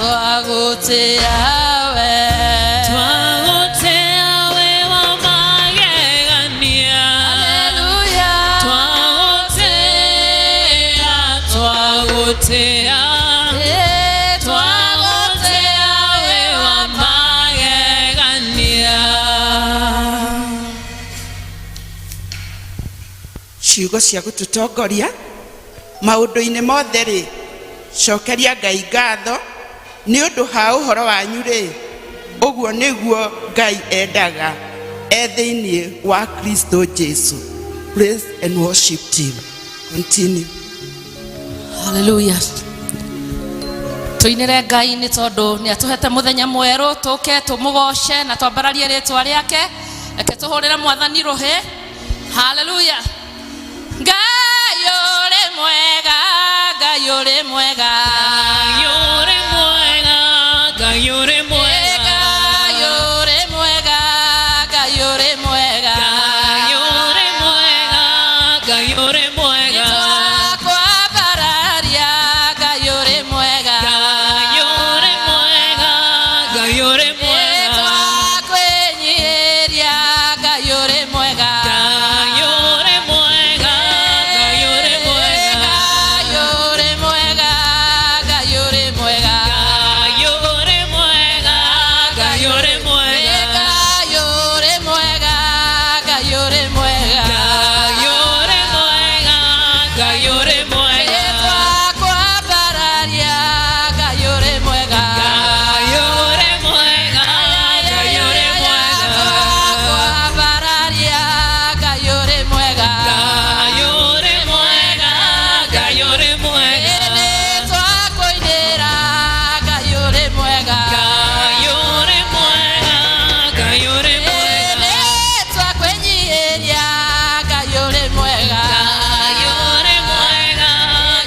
Twagũtĩa we. Twagũtĩa we wa magegania. Haleluya. Twagũtĩa, twagũtĩa. Eh, Twagũtĩa we wa magegania. Ciugo cia gũtũtongoria maũndũ-inĩ mothe rĩ, cokeria Ngai ngatho nĩ ũndũ ha ũhoro wanyu rĩ, ũguo nĩguo Ngai endaga e thĩinĩ wa Kristo Jesu. Praise and worship team, continue. Haleluya. Tũinĩre Ngai nĩ tondũ nĩ atũhete mũthenya mwerũ tũke tũmũgoce na twambararie rĩtwa rĩake. Reke tũhũrĩre Mwathani rũhĩ. Haleluya. Ngai ũrĩ mwega, Ngai ũrĩ mwega. Ngai ũrĩ mwega, Ngai ũrĩ mwega. Ngai ũrĩ mwega, Ngai ũrĩ mwega. Ngai ũrĩ mwega, Ngai ũrĩ mwega. Nĩtwakwambararia, Ngai ũrĩ mwega. Ngai ũrĩ mwega, Ngai ũrĩ mwega. Nĩtwakwĩnyiihĩria, Ngai ũrĩ mwega. Ngai ũrĩ mwega, Ngai ũrĩ mwega. Ngai ũrĩ mwega, Ngai ũrĩ mwega. Ngai ũrĩ mwega, Ngai ũrĩ mwega. Ngai ũrĩ mwega, Ngai ũrĩ mwega. Ngai ũrĩ mwega, Ngai ũrĩ mwega. Nĩtwakwambararia, Ngai ũrĩ mwega. Ngai ũrĩ mwega, Ngai ũrĩ mwega. Twakwambararia, Ngai ũrĩ mwega. Ngai ũrĩ mwega, Ngai ũrĩ mwega. Nĩtwakũinĩra, Ngai ũrĩ mwega. Ngai ũrĩ mwega, Ngai ũrĩ mwega. Nĩtwakwĩnyiihĩria, Ngai ũrĩ mwega. Ngai ũrĩ mwega,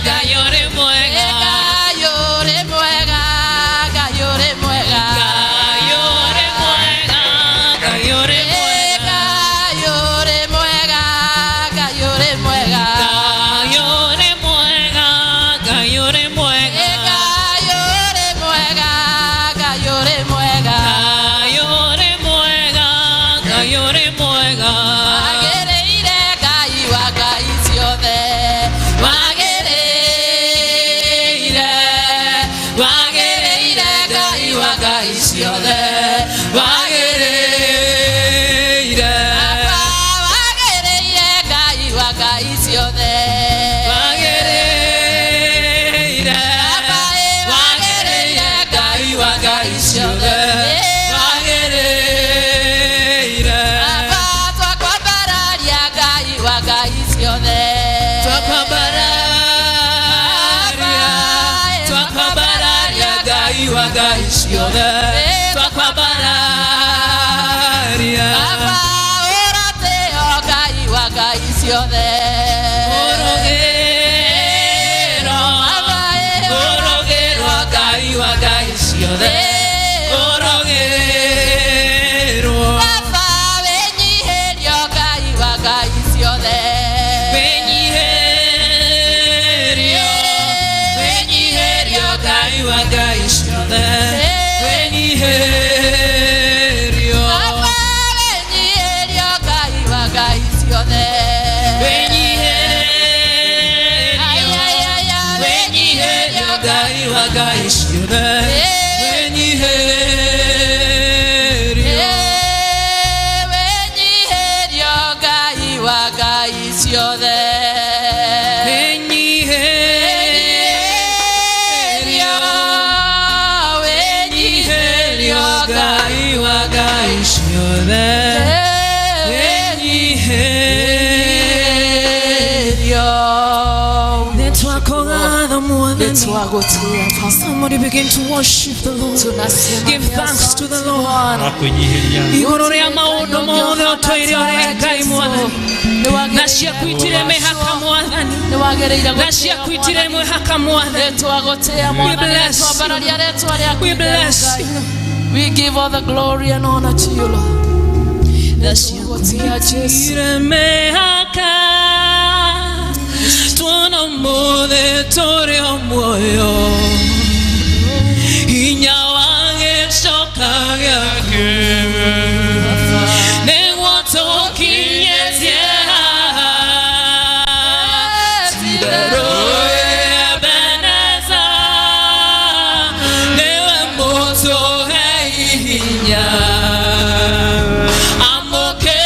Ngai ũrĩ mwega. Ngai ũrĩ mwega, Ngai ũrĩ mwega. Ngai ũrĩ mwega, Ngai ũrĩ mwega. Ngai ũrĩ mwega, Ngai ũrĩ mwega. Ngai ũrĩ mwega, Ngai ũrĩ mwega. Ngai ũrĩ mwega, Ngai ũrĩ mwega. Ngai ũrĩ mwega, Ngai ũrĩ mwega. Wagĩrĩire Ngai wa ngai ciothe. Wagĩrĩire, wagĩrĩire Ngai wa ngai ciothe. Wagĩrĩire. Baba, wagĩrĩire Ngai wa ngai ciothe. Wagĩrĩire. Baba, ĩ, Wagĩrĩire Ngai wa ngai ciothe. Wagĩrĩire. Baba, twakwambararia Ngai wa ngai ciothe. Twakwambararia, twakwambararia Ngai wa ngai ciothe. Twakwambararia. Baba, ũratĩo Ngai wa ngai ciothe. Ũrũgĩro, Baba, ĩ, ũrũgĩro Ngai wa ngai ciothe. Ũrũgĩrwo. Baba, wĩnyihĩrio Ngai wa ngai ciothe. Wĩnyihĩrio, wĩnyihĩrio Ngai wa ngai ciothe. Wĩnyihĩrio. Baba, wĩnyihĩrio Ngai wa ngai ciothe. Wĩnyihĩrio, Ai, ai, ai, ai, wĩnyihĩrio Ngai wa ngai ciothe. Wĩnyihĩrio. Wĩnyihĩrio Ngai wa ngai ciothe. Wĩnyihĩrio, Wĩnyihĩrio Ngai wa ngai ciothe. Wĩnyihĩrio. Nĩtwakũgatha Mwathani. Nĩtwagũtĩa. Somebody begin to worship the Lord. Tunasema Give thanks to the Lord. Twakwĩnyihĩria. Igũrũ rĩa maũndũ mothe ũtũire ũrĩ Ngai Mwathani. Na ciaku itirĩ mĩhaka, Mwathani. Nĩwagĩrĩire. Na ciaku itirĩ mĩhaka, Mwathani. Nĩtwagũtĩa. We Mwathani, bless you. twambararia rĩtwa rĩaku We itheru, bless Ngai. you. We give all the glory and honor to you, Lord. Na Nĩtwagũtĩa, Jesu. itirĩ mĩhaka tuona ũmũthĩ tũrĩ o muoyo. hinya amũkĩra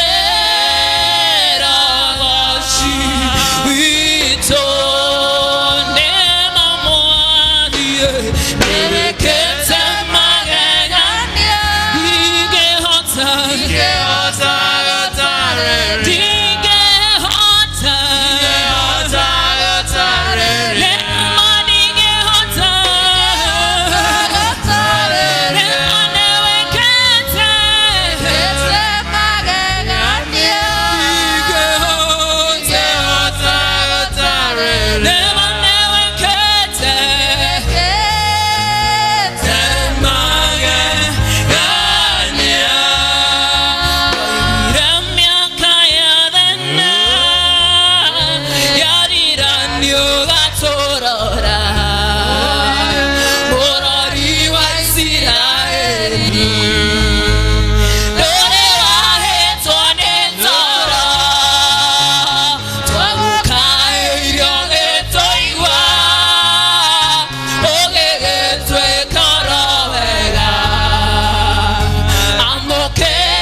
ũgoci witũ nĩma mwathi nĩwĩkĩte magegania ndingĩhota ndingĩhota nĩma ndingĩhota nĩma nĩwĩkĩte ndingĩhota nĩma nĩwĩkĩte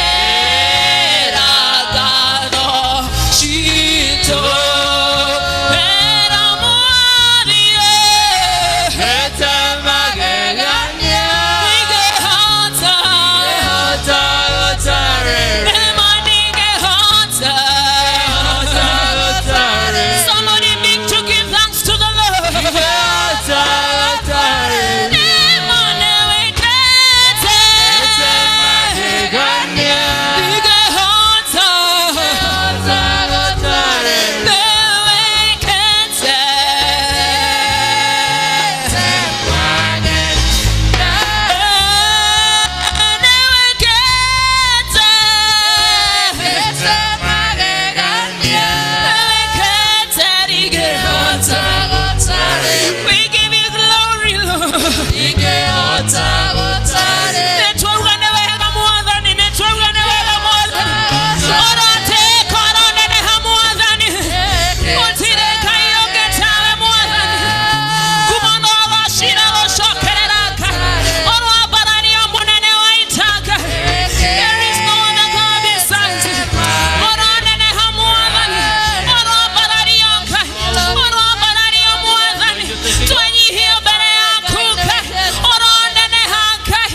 Amũkĩra ngatho citũ Era mwathie ndingĩhota nĩma ndingĩhota. Somebody begin to give thanks to the Lord. Nĩma nĩwĩkĩte ndingĩhota nĩwĩkĩte. We give you glory, Lord. Nĩtwauga nĩ wega Mwathani, nĩtwauga nĩ wega Mwathani. Ũrotĩka ũroneneha Mwathani. Gũtirĩ Ngai ũngĩ tawe Mwathani. Ngumo na ũgocira gũcokerera Ngai. Ũroambararia mũnene wa ita Ngai. There is no other God besides you. Ũroneneha Mwathani. Ũroambararia Ngai. Ũroambararia Mwathani. Twenyihia mbere yaku Ngai. Ũroneneha Ngai.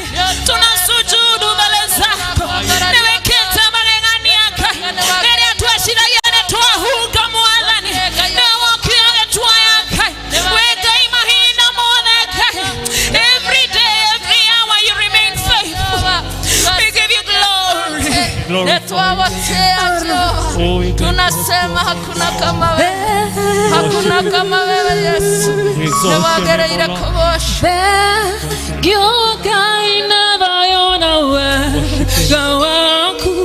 Tunasujudu mbele zako. Nĩwĩkĩte magegania Ngai. Rĩrĩa tweciragia nĩtwahunga Mwathani, nĩwokire ũgĩtuoya Ngai. Wĩ Ngai mahinda mothe Ngai. Every day, every hour you remain faithful. We give you glory. Nĩtwagũtĩĩa Jehova. Tunasema hakuna kama wewe, hakuna kama wewe Yesu. Nĩwagĩrĩire kũgocwo. Gĩũka thayũ na wega waku.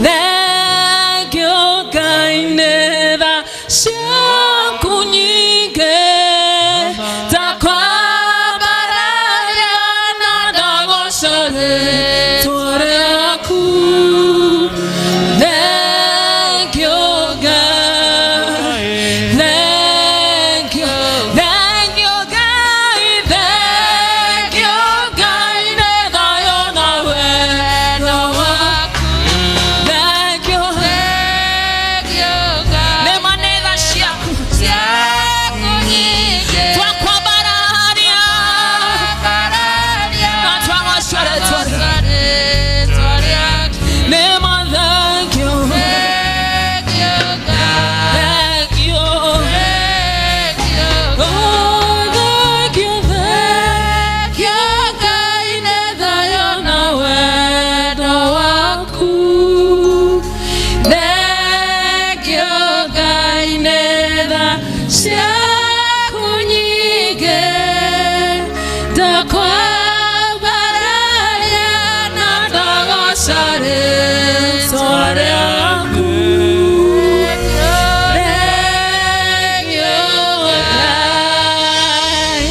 Thengiũ Ngai nĩ tha ciaku nyingĩ ndakwambararia na ndagooca rĩĩtwa rĩaku. Thengiũ Ngai, thengiũ, thengiũ Ngai, thengiũ Ngai nĩ thayũ na wendo waku. Thengiũ nĩma nĩ tha ciaku twakwambararia na twagooca rĩĩtwa rĩaku. Nĩma thengiũ, thengiũ. Oh, thengiũ, thengiũ Ngai nĩ thayũ na wendo waku. Thengiũ Ngai nĩ tha ciaku nyingĩ ndakwambararia na ndagooca rĩĩtwa rĩaku. Thengiũ Ngai,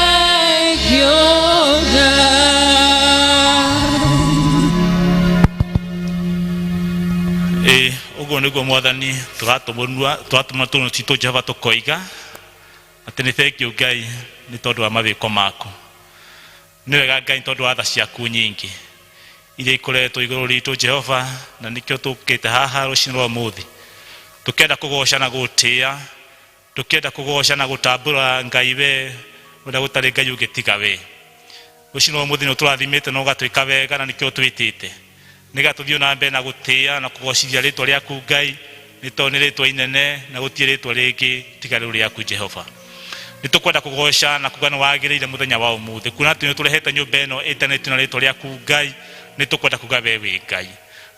thengiũ Ngai. Ĩ ũguo nĩguo mwathani tũratũmũnua tũratũma tũnua twitũ Jehova tũkoiga atĩ nĩ thengiũ Ngai nĩ tondũ wa mawĩko maku. Nĩ wega Ngai tondũ wa tha ciaku nyingĩ iria ikoretwo igũrũ ritũ Jehova, na nĩkĩo tũkĩte haha rũcinĩ rwa ũmũthĩ tũkĩenda kũgoca na gũtĩĩa, tũkĩenda kũgoca na gũtambũra Ngai we ũrĩa gũtarĩ Ngai ũngĩ tiga we. Rũcinĩ rwa ũmũthĩ nĩ ũtũrathimĩte na ũgatwĩka wega, na nĩkĩo twĩtĩte nĩgetha tũthiĩ na mbere na gũtĩĩa na kũgocithia rĩtwa rĩaku Ngai, nĩ tondũ nĩ rĩtwa inene na gũtirĩ rĩtwa rĩngĩ tiga rĩu rĩaku Jehova. Nĩ tũkwenda kũgoca na kuga nĩ wagĩrĩire mũthenya wa ũmũthĩ, kuona atĩ nĩ ũtũrehete nyũmba ĩno ĩtanĩtio na rĩtwa rĩaku Ngai. Nĩ tũkwenda kuga we wĩ Ngai.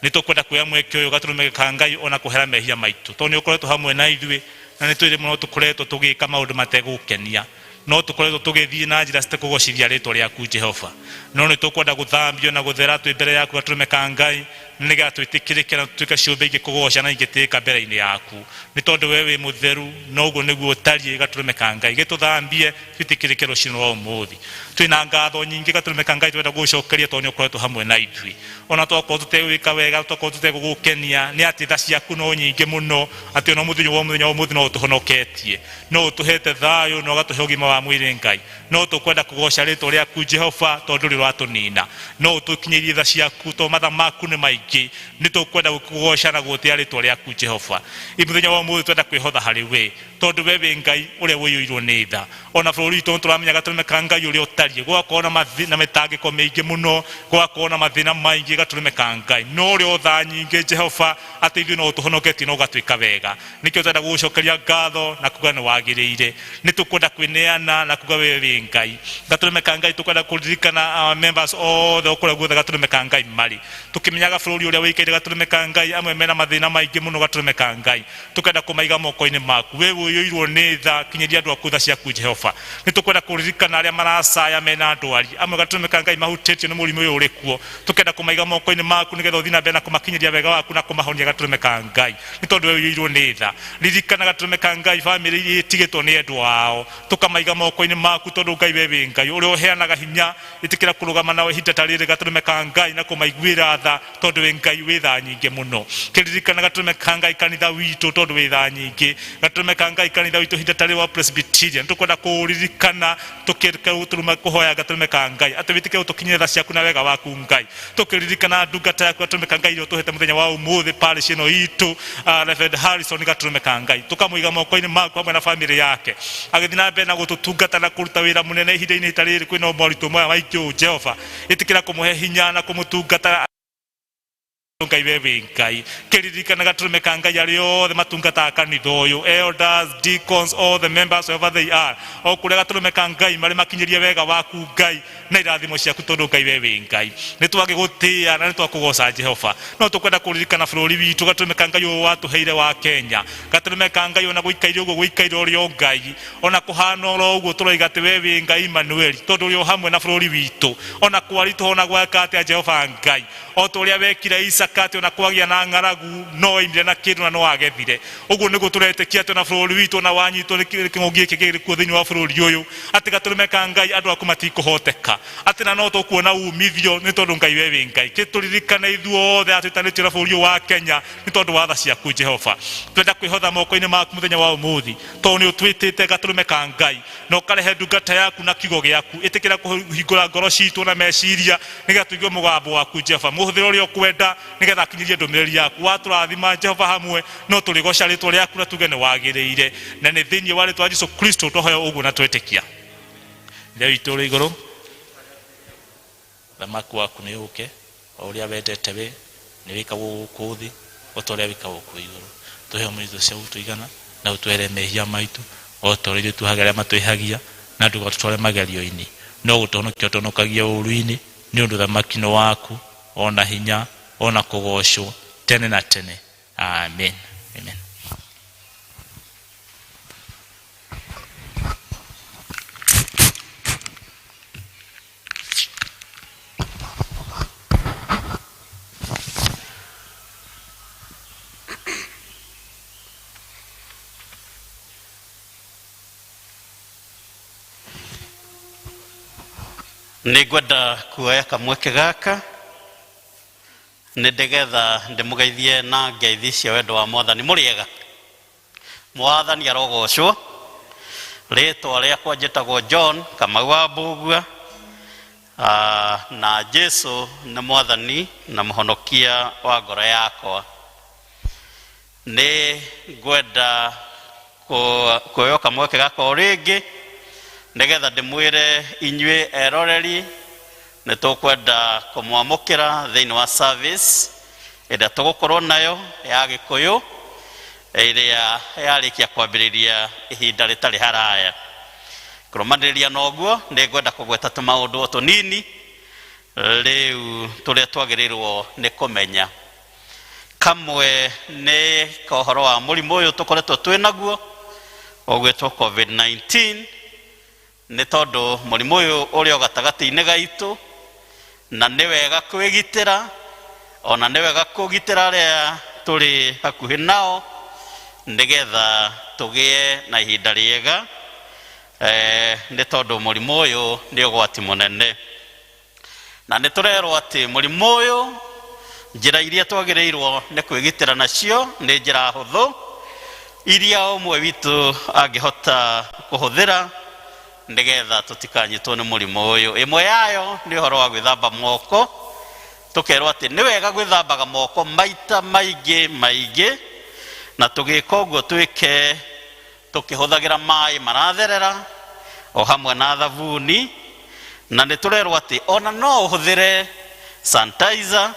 Nĩ tũkwenda kuoya mweke ũyũ gatũrũme ka Ngai ona kũhera mehia maitũ, tondũ nĩ ũkoretwo hamwe na ithuĩ, na nĩ twĩrĩ mũno tũkoretwo tũgĩka maũndũ mategũkenia, no tũkoretwo tũgĩthiĩ na njĩra citekũgocithia rĩtwa rĩaku Jehova. No nĩ tũkwenda gũthambio na gũthera twĩ mbere yaku gatũrũme ka Ngai, nĩgetha twĩtĩkĩrĩke na tũtuĩke ciũmbe ingĩkũgoca na ingĩtĩĩka mbere-inĩ yaku, nĩ tondũ we wĩ mũtheru na ũguo nĩguo ũtariĩ. Gatũrũme ka Ngai, gĩtũthambie twĩtĩkĩrĩke rũcinĩ rwa ũmũthĩ. Twĩna ngatho nyingĩ gatũrũme ka Ngai twenda gũgũcokeria, tondũ nĩ ũkoretwo hamwe na ithuĩ. Ona twakorwo tũtegwĩka wega, twakorwo tũtegũgũkenia, nĩ atĩ tha ciaku no nyingĩ mũno, atĩ ona mũthenya wa mũthenya wa ũmũthĩ no ũtũhonoketie, no ũtũhete thayũ na ũgatũhe ũgima wa mwĩrĩ Ngai. No tũkwenda kũgoca rĩtwa rĩaku Jehova, tondũ ndũrĩ ũratũnina. No ũtũkinyĩrie tha ciaku, tondũ matha maku nĩ maingĩ. Nĩ tũkwenda gũkũgoca na gũtĩa rĩtwa rĩaku Jehova. Mũthenya wa ũmũthĩ twenda kwĩhotha harĩ we, tondũ we wĩ Ngai ũrĩa ũiyũirwo nĩ tha. Ona bũrũri witũ nĩ tũramenya gatũrũme ka Ngai ũrĩa ũtariĩ, gũgakorwo na mĩtangĩko mĩingĩ mũno, gũgakorwo na mathĩna maingĩ gatũrũme ka Ngai, no ũrĩ o tha nyingĩ Jehova, atĩ ithuĩ no ũtũhonoketie na ũgatwĩka wega. Nĩkĩo twenda gũgũcokeria ngatho na kuga nĩ wagĩrĩire. Nĩ tũkwenda kwĩneana na kuga we wĩ Ngai gatũrũme ka Ngai. Tũkwenda kũririkana our members othe o kũrĩa guothe gatũrũme ka Ngai marĩ, tũkĩmenyaga bũrũri ũrĩa wĩikaire gatũrũme ka Ngai, amwe mena mathĩna maingĩ mũno gatũrũme ka Ngai. Tũkenda kũmaiga moko-inĩ maku, we ũiyũirwo nĩ tha, kinyĩria andũ aku tha ciaku Jehova. Nĩ tũkwenda kũririkana arĩa maracaya mena ndwari, amwe gatũrũme ka Ngai mahutĩtio nĩ mũrimũ ũyũ ũrĩ kuo. Tũkenda kũmaiga moko-inĩ maku nĩgetha ũthiĩ na mbere na kũmakinyĩria wega waku na kũmahonia gatũrũme ka Ngai, nĩ tondũ we ũiyũirwo nĩ tha. Ririkana gatũrũme ka Ngai bamĩrĩ iria itigĩtwo nĩ endwa ao, tũkamaiga moko-inĩ maku, tondũ Ngai we wĩ Ngai ũrĩa ũheanaga hinya. Ĩtĩkĩra kũrũgama nao ihinda ta rĩrĩ gatũrũme ka Ngai na kũmaiguĩra tha, tondũ wĩ Ngai wĩ tha nyingĩ mũno. Kĩririkana gatũrũme ka Ngai kanitha witũ, tondũ wĩ tha nyingĩ. Gatũrũme ka Ngai kanitha witũ ihinda ta rĩrĩ wa Presbyterian, tũkwenda kũũririkana tũkĩrũma kũhoya gatũrũme ka Ngai atĩ wĩtĩkĩre gũtũkinyĩra tha ciaku na wega waku Ngai. Tũkĩririkana ndungata yaku gatũrũme ka Ngai ĩrĩa ũtũhete mũthenya wa ũmũthĩ parish ĩno itũ, Reverend Harrison gatũrũme ka Ngai, tũkamũiga moko-inĩ maku hamwe na famĩlĩ yake agĩthiĩ na mbere na gũtũtungata na kũruta wĩra mũnene ihinda-inĩ ta rĩrĩ kwĩna moritũ maya maingĩ ũũ. Jehova, ĩtĩkĩra kũmũhe hinya na kũmũtungata. Ngai we wĩ Ngai. Kĩririkana gatũrũme ka Ngai arĩa othe matungataga kanitha ũyũ, elders, deacons, all the members, wherever they are, o kũrĩa gatũrũme ka Ngai marĩ, makinyĩrie wega waku Ngai na irathimo ciaku, tondũ Ngai we wĩ Ngai. Nĩ twagĩgũtĩĩa na nĩ twakũgoca Jehova. No tũkwenda kũririkana bũrũri witũ gatũrũme ka Ngai ũyũ watũheire wa Kenya gatũrũme ka Ngai. Ona gũikaire ũguo gũikaire ũrĩ o Ngai, ona kũhana oro ũguo, tũroiga atĩ we wĩ Ngai Emmanuel, tondũ ũrĩ o hamwe na bũrũri witũ, ona kwaritũha ona gweka atĩa. Jehova Ngai, o ta ũrĩa wekire Isaka, atĩ ona kwagĩa na ng'aragu no oimire na kĩndũ na no agethire, ũguo nĩguo tũretĩkia atĩ ona bũrũri witũ ona wanyitwo nĩ kĩng'ũki gĩkĩ kĩrĩ kuo thĩinĩ wa bũrũri ũyũ, atĩ gatũrũme ka Ngai andũ aku matikũhoteka, atĩ na no tũkuona umithio, nĩ tondũ Ngai we wĩ Ngai. Kĩtũririkane ithuothe atwĩtanĩtio na bũrũri ũyũ wa Kenya, nĩ tondũ wa tha ciaku Jehova. Twenda kwĩhotha moko-inĩ maku mũthenya wa ũmũthĩ, tondũ nĩ ũtwĩtĩte gatũrũme ka Ngai na ũkarehe ndungata yaku na kiugo gĩaku. Ĩtĩkĩra kũhingũra ngoro citũ na meciria nĩgetha tũigue mũgambo waku Jehova. Mũhũthĩre ũrĩa ũkwenda nĩgetha akinyĩrie ndũmĩrĩri yaku. Watũrathima Jehova, hamwe no tũrĩgoca rĩtwa rĩaku na tuge nĩ wagĩrĩire, na nĩ thĩinĩ wa rĩtwa Jesu Kristo twahoya ũguo na twetĩkia. Ithe witũ ũrĩ igũrũ, thamaki waku nĩ ũke, o ũrĩa wendete we nĩ wĩkagwo gũkũ thĩ o ta ũrĩa wĩkagwo kũu igũrũ. Tũhe ũmũthĩ cia gũtũigana, na ũtwehere mehia maitũ o ta ũrĩa ithuĩ tuohagĩra arĩa matwĩhagia, na ndũgatũtware magerio-inĩ, no gũtũhonokia ũtũhonokagie ũũru-inĩ, nĩ ũndũ ũthamaki nĩ waku, o na hinya, o na kũgoocwo tene na tene. Amen. Amen. Nĩ ngwenda kuoya kamweke gaka nĩ ndĩgetha ndĩmũgeithie na ngeithi cia wendo wa Mwathani. Mũrĩega? Mwathani arogocwo. Rĩtwa rĩakwa njĩtagwo John Kamau wa Mbũgua. Na Jesu nĩ mwathani na mũhonokia wa ngoro yakwa. Nĩ ngwenda kuoya kamweke gaka o rĩngĩ nĩgetha ndĩmwĩre inyuĩ eroreri nĩ tũkwenda kũmwamũkĩra thĩinĩ wa service ĩrĩa tũgũkorwo nayo ya Gĩkũyũ ĩrĩa yarĩkia kwambĩrĩria ihinda rĩtarĩ haraya. Kũrũmanĩrĩria na ũguo nĩ ngwenda kũgweta tũmaũndũ o tũnini rĩu tũrĩa twagĩrĩirwo nĩ kũmenya. Kamwe nĩ ka ũhoro wa mũrimũ ũyũ tũkoretwo twĩ naguo ũgwĩtwo COVID-19, nĩ tondũ mũrimũ ũyũ ũrĩ o gatagatĩ-inĩ gaitũ, na nĩ wega kwĩgitĩra, ona nĩ wega kũgitĩra arĩa tũrĩ hakuhĩ nao nĩgetha tũgĩe na ihinda rĩega, nĩ tondũ mũrimũ ũyũ nĩ ũgwati mũnene. Na nĩ tũrerwo atĩ mũrimũ ũyũ njĩra iria twagĩrĩirwo nĩ kwĩgitĩra nacio nĩ njĩra hũthũ iria ũmwe witũ angĩhota kũhũthĩra nĩgetha tũtikanyitwo nĩ mũrimũ ũyũ. Ĩmwe yayo nĩ ũhoro wa gwĩthamba moko. Tũkerwo atĩ nĩ wega gwĩthambaga moko maita maingĩ maingĩ, na tũgĩka ũguo twĩke tũkĩhũthagĩra maĩ maratherera o hamwe na thabuni. Na nĩ tũrerwo atĩ ona no ũhũthĩre sanitizer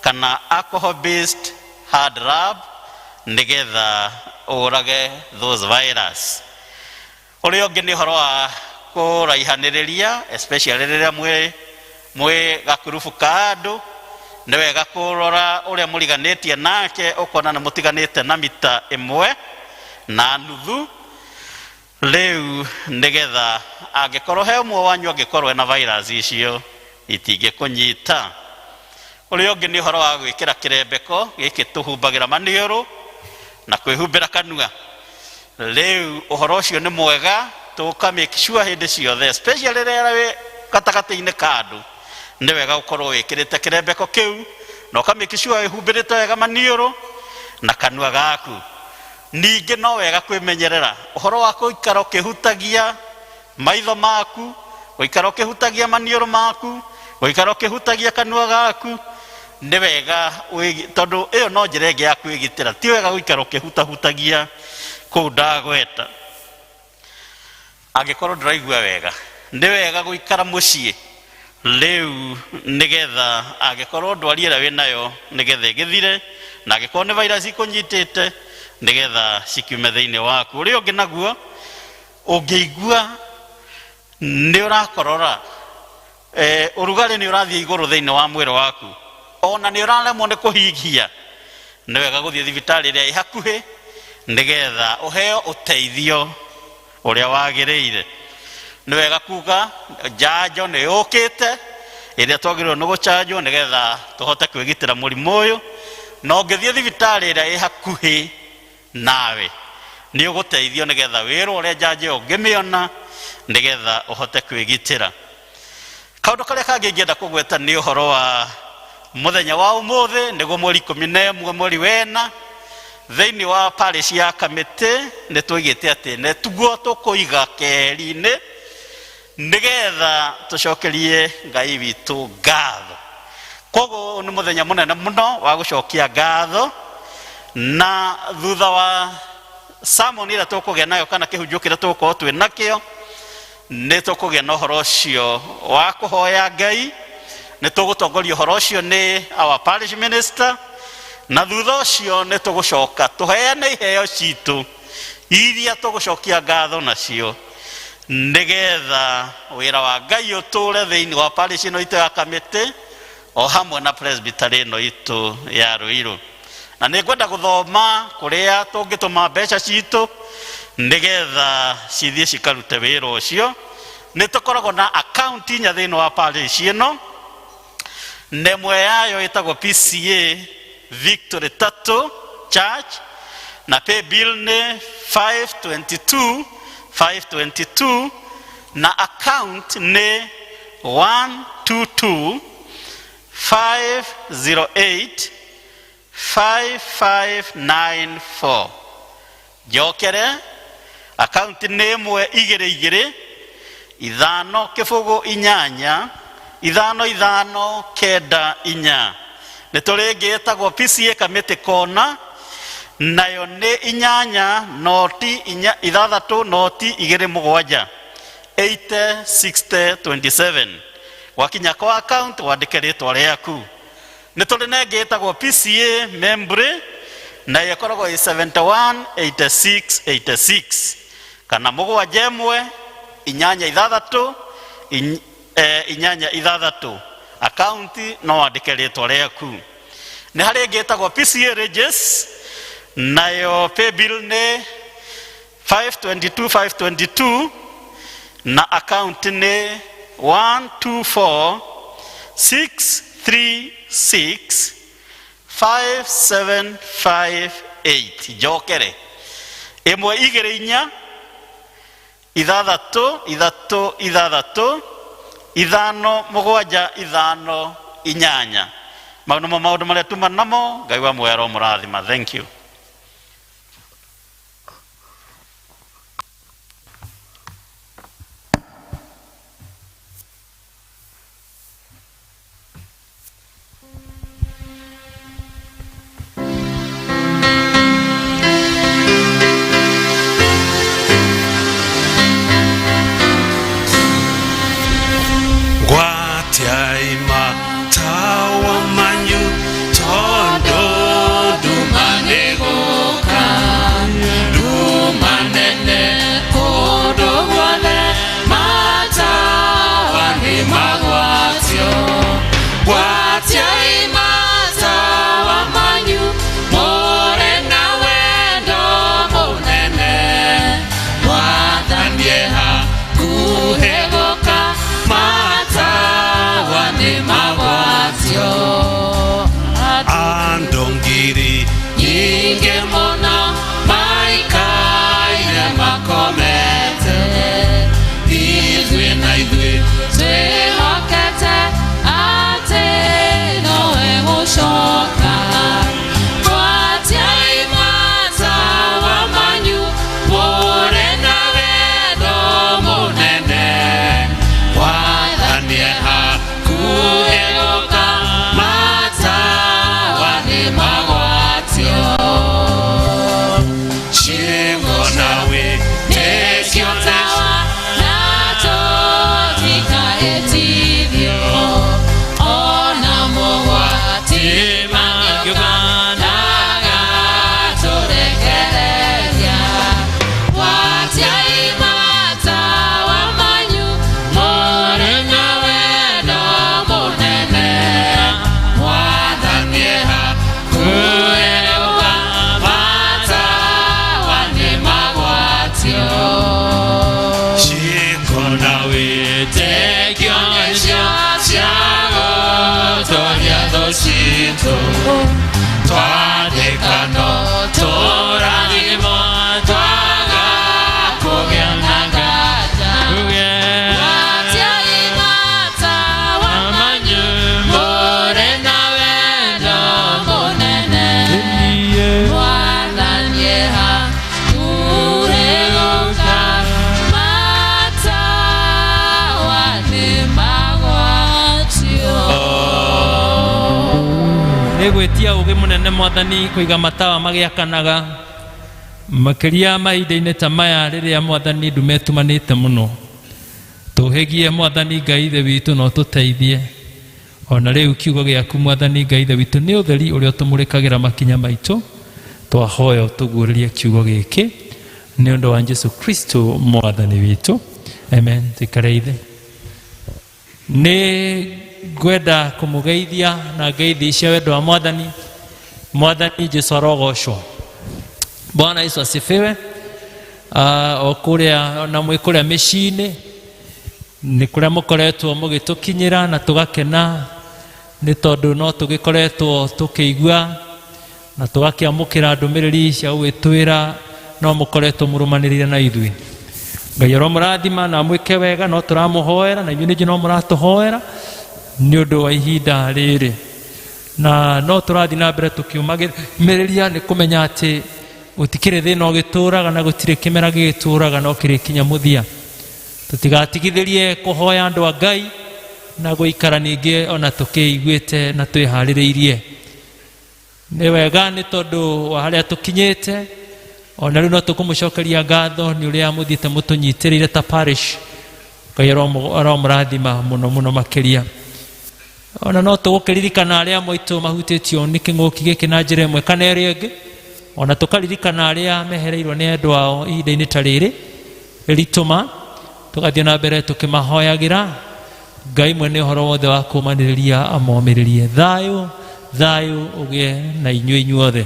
kana alcohol based hand rub nĩgetha ũrage those virus. Ũrĩa ũngĩ nĩ ũhoro wa kũraihanĩrĩria, especially rĩrĩa mwĩ gakurubu ka andũ. Nĩ wega kũrora ũrĩa mũriganĩtie nake, ũkona nĩ mũtiganĩte na mita ĩmwe na nuthu rĩu, nĩgetha angĩkorwo he ũmwe wanyu angĩkorwo ena virus icio itingĩkũnyita. Ũrĩa ũngĩ nĩ ũhoro wa gwĩkĩra kĩrembeko gĩkĩ tũhumbagĩra maniũrũ na kwĩhumbĩra kanua. Rĩu ũhoro ũcio nĩ mwega tũka make sure hĩndĩ ciothe, especially rĩrĩa wĩ gatagatĩ-inĩ ka andũ, nĩ wega gũkorwo wĩkĩrĩte kĩrembeko kĩu na ũka make sure wĩhumbĩrĩte wega maniũrũ na kanua gaku. Ningĩ no wega kwĩmenyerera ũhoro wa gũikara ũkĩhutagia maitho maku, gũikara ũkĩhutagia maniũrũ maku, gũikara ũkĩhutagia kanua gaku. Nĩ wega tondũ ĩyo no njĩra ĩngĩ ya kwĩgitĩra. Ti wega gũikara ũkĩhutahutagia kũu ndagweta. Angĩkorwo ndũraigua wega, nĩ wega gũikara mũciĩ rĩu nĩgetha angĩkorwo ndwari ĩrĩa wĩnayo nĩgetha ĩgĩthire, na angĩkorwo nĩ virus ikũnyitĩte nĩgetha cikiume thĩinĩ waku. Ũrĩa ũngĩ naguo, ũngĩigua nĩ ũrakorora, ũrugarĩ nĩ ũrathiĩ igũrũ thĩinĩ wa mwĩrĩ waku, ona nĩ ũraremwo nĩ kũhihia, nĩ wega gũthiĩ thibitarĩ ĩrĩa ĩ hakuhĩ nĩgetha ũheo ũteithio ũrĩa wagĩrĩire. Nĩ wega kuga njanjo nĩ yũkĩte ĩrĩa twagĩrĩirwo nĩ gũchanjwo nĩgetha tũhote kwĩgitĩra mũrimũ ũyũ. Na ũngĩthiĩ thibitarĩ ĩrĩa ĩ hakuhĩ nawe nĩ ũgũteithio nĩgetha wĩrwo ũrĩa njanjo ĩyo ũngĩmĩona nĩgetha ũhote kwĩgitĩra. Kaũndũ karĩa kangĩ ingĩenda kũgweta nĩ ũhoro wa mũthenya wa ũmũthĩ, nĩguo mweri 11 mweri wena, thĩinĩ wa parish ya Kamĩtĩ nĩ tũigĩte atĩ nĩ tuguo tũkũiga keheri-inĩ nĩgetha tũcokerie Ngai witũ ngatho. Koguo nĩ mũthenya mũnene mũno wa gũcokia ngatho, na thutha wa sermon ĩrĩa tũkũgĩa nayo kana kĩhunjio kĩrĩa tũgũkorwo twĩ nakĩo, nĩ tũkũgĩa na ũhoro ũcio wa kũhoya Ngai. Nĩ tũgũtongoria ũhoro ũcio nĩ our parish minister, na thutha ũcio nĩ tũgũcoka tũheane iheo citũ iria tũgũcokia ngatho nacio nĩgetha wĩra wa Ngai ũtũre thĩinĩ wa parish ĩno itũ ya Kamĩtĩ o hamwe na presbytery ĩno itũ ya Ruiru. Na nĩ ngwenda gũthoma kũrĩa tũngĩtũma mbeca citũ nĩgetha cithiĩ cikarute wĩra ũcio. Nĩ tũkoragwo na account inya thĩinĩ wa parish ĩno, na ĩmwe yayo ĩtagwo PCA Victory Tatu Church, na pay bill nĩ 522 522, na account nĩ 122 508 5594. Njokere, akaunti nĩ 1 2 2 5 0 8 Ithano ithano kenda inya. Nĩ tũrĩ ĩngĩ ĩtagwo PCA Kamĩtĩ Kona, nayo nĩ inyanya noti inya ithathatũ noti igĩrĩ mũgwanja, 80 60 27. Wakinya kwa account wandĩke rĩtwa rĩaku. Nĩ tũrĩ na ĩngĩ ĩtagwo PCA Membre, nayo ĩkoragwo ĩ 71 86 86, kana mũgwanja ĩmwe inyanya ithathatũ inyanya ithathatũ. Akaunti no wandĩke rĩtwa rĩaku. Nĩ harĩ ĩngĩ ĩtagwo PCA Regis, nayo paybill nĩ 522 522, na account nĩ 124 636 5758. Njokere, ĩmwe igĩrĩ inya ithathatũ ithatũ ithathatũ ithano mũgwanja ithano inyanya. Mau nĩmo maũndũ marĩa tuma namo. Ngai wa muoyo aromũrathima. Thank you. Gwatiai matawa manyu, tondũ nduma nĩgũka, nduma nene kũndũ guothe, matawa nĩ magwatio. Gwatiai matawa manyu, mũrĩ na wendo mũnene, Mwathani e hakuhĩ gũka, matawa nĩ magwatio. Andũ ngiri nyingĩ mũno maikaire makomete, ithuĩ na ithuĩ twĩhokete atĩ nowe gũcoka. Gwatiai matawa manyu, mũrĩ na wendo mũnene, Mwathani e hakuhĩ gũka, matawa nĩ magwatio. Ciugo na wĩtĩkio tawa na tũtikaĩtithio, ona mogwati mangĩũka ndagatũrekereria. Gwatiai matawa manyu, mũrĩ na wendo mũnene, Mwathani e hakuhĩ gũka, matawa nĩ magwatio. Ciĩko na wĩtĩkio nĩcio cia gũtooria thũ citũ, twathĩka no tũrathimwo, twaga kũgĩa na nganja. Gwatiai matawa manyu, mũrĩ na wendo mũnene, Mwathani e hakuhĩ gũka, matawa nĩ magwatio. Nĩ gwĩtia ũgĩ mũnene Mwathani kũiga matawa magĩakanaga, makĩria mahinda-inĩ ta maya rĩrĩa Mwathani nduma ĩtumanĩte mũno. Tũhĩgie Mwathani Ngai Ithe witũ na ũtũteithie. Ona rĩu kiugo gĩaku Mwathani Ngai Ithe witũ nĩ ũtheri ũrĩa ũtũmũrĩkagĩra makinya maitũ. Twahoya ũtũguũrĩrie kiugo gĩkĩ nĩ ũndũ wa Jesu Kristo Mwathani witũ, amen. Tuikare ithe. Nĩ ngwenda kũmũgeithia na ngeithi cia wendo wa Mwathani. Mwathani Jesu arogocwo. Bwana Yesu asifiwe. O kũrĩa na mwĩ kũrĩa mĩciĩ-inĩ, nĩ kũrĩa mũkoretwo mũgĩtũkinyĩra na tũgakena, nĩ tondũ no tũgĩkoretwo tũkĩigua na tũgakĩamũkĩra ndũmĩrĩri cia gũgĩtwĩra no mũkoretwo mũrũmanĩrĩire na ithuĩ. Ngai aromũrathima na amwĩke wega. No tũramũhoera na inyuĩ ningĩ no mũratũhoera nĩ ũndũ wa ihinda rĩrĩ, na no tũrathiĩ na mbere tũkĩũmagĩrĩria nĩ kũmenya atĩ gũtikĩrĩ thĩna ũgĩtũraga na gũtirĩ kĩmera gĩgĩtũraga no kĩrĩkinya mũthia. Tũtigatigithĩrie kũhoya andũ a Ngai. Na gũikara ningĩ ona tũkĩiguĩte na twĩharĩrĩirie nĩ wega nĩ tondũ wa harĩa tũkinyĩte. Ona rĩu no tũkũmũcokeria ngatho nĩ ũrĩa mũthiĩte mũtũnyitĩrĩire ta parish. Ngai aromũrathima mũno mũno makĩria. Ona no tũgũkĩririkana arĩa moitũ mahutĩtio nĩ kĩng'ũki gĩkĩ na njĩra ĩmwe kana ĩrĩa ĩngĩ, ona tũkaririkana arĩa mehereirwo nĩ endwa ao ihinda-inĩ ta rĩrĩ rĩritũma, tũgathiĩ na mbere tũkĩmahoyagĩra. Ngai mwene ũhoro wothe wa kũũmanĩrĩria amomĩrĩrie. Thayũ thayũ ũgĩe na inyuĩ inyuothe.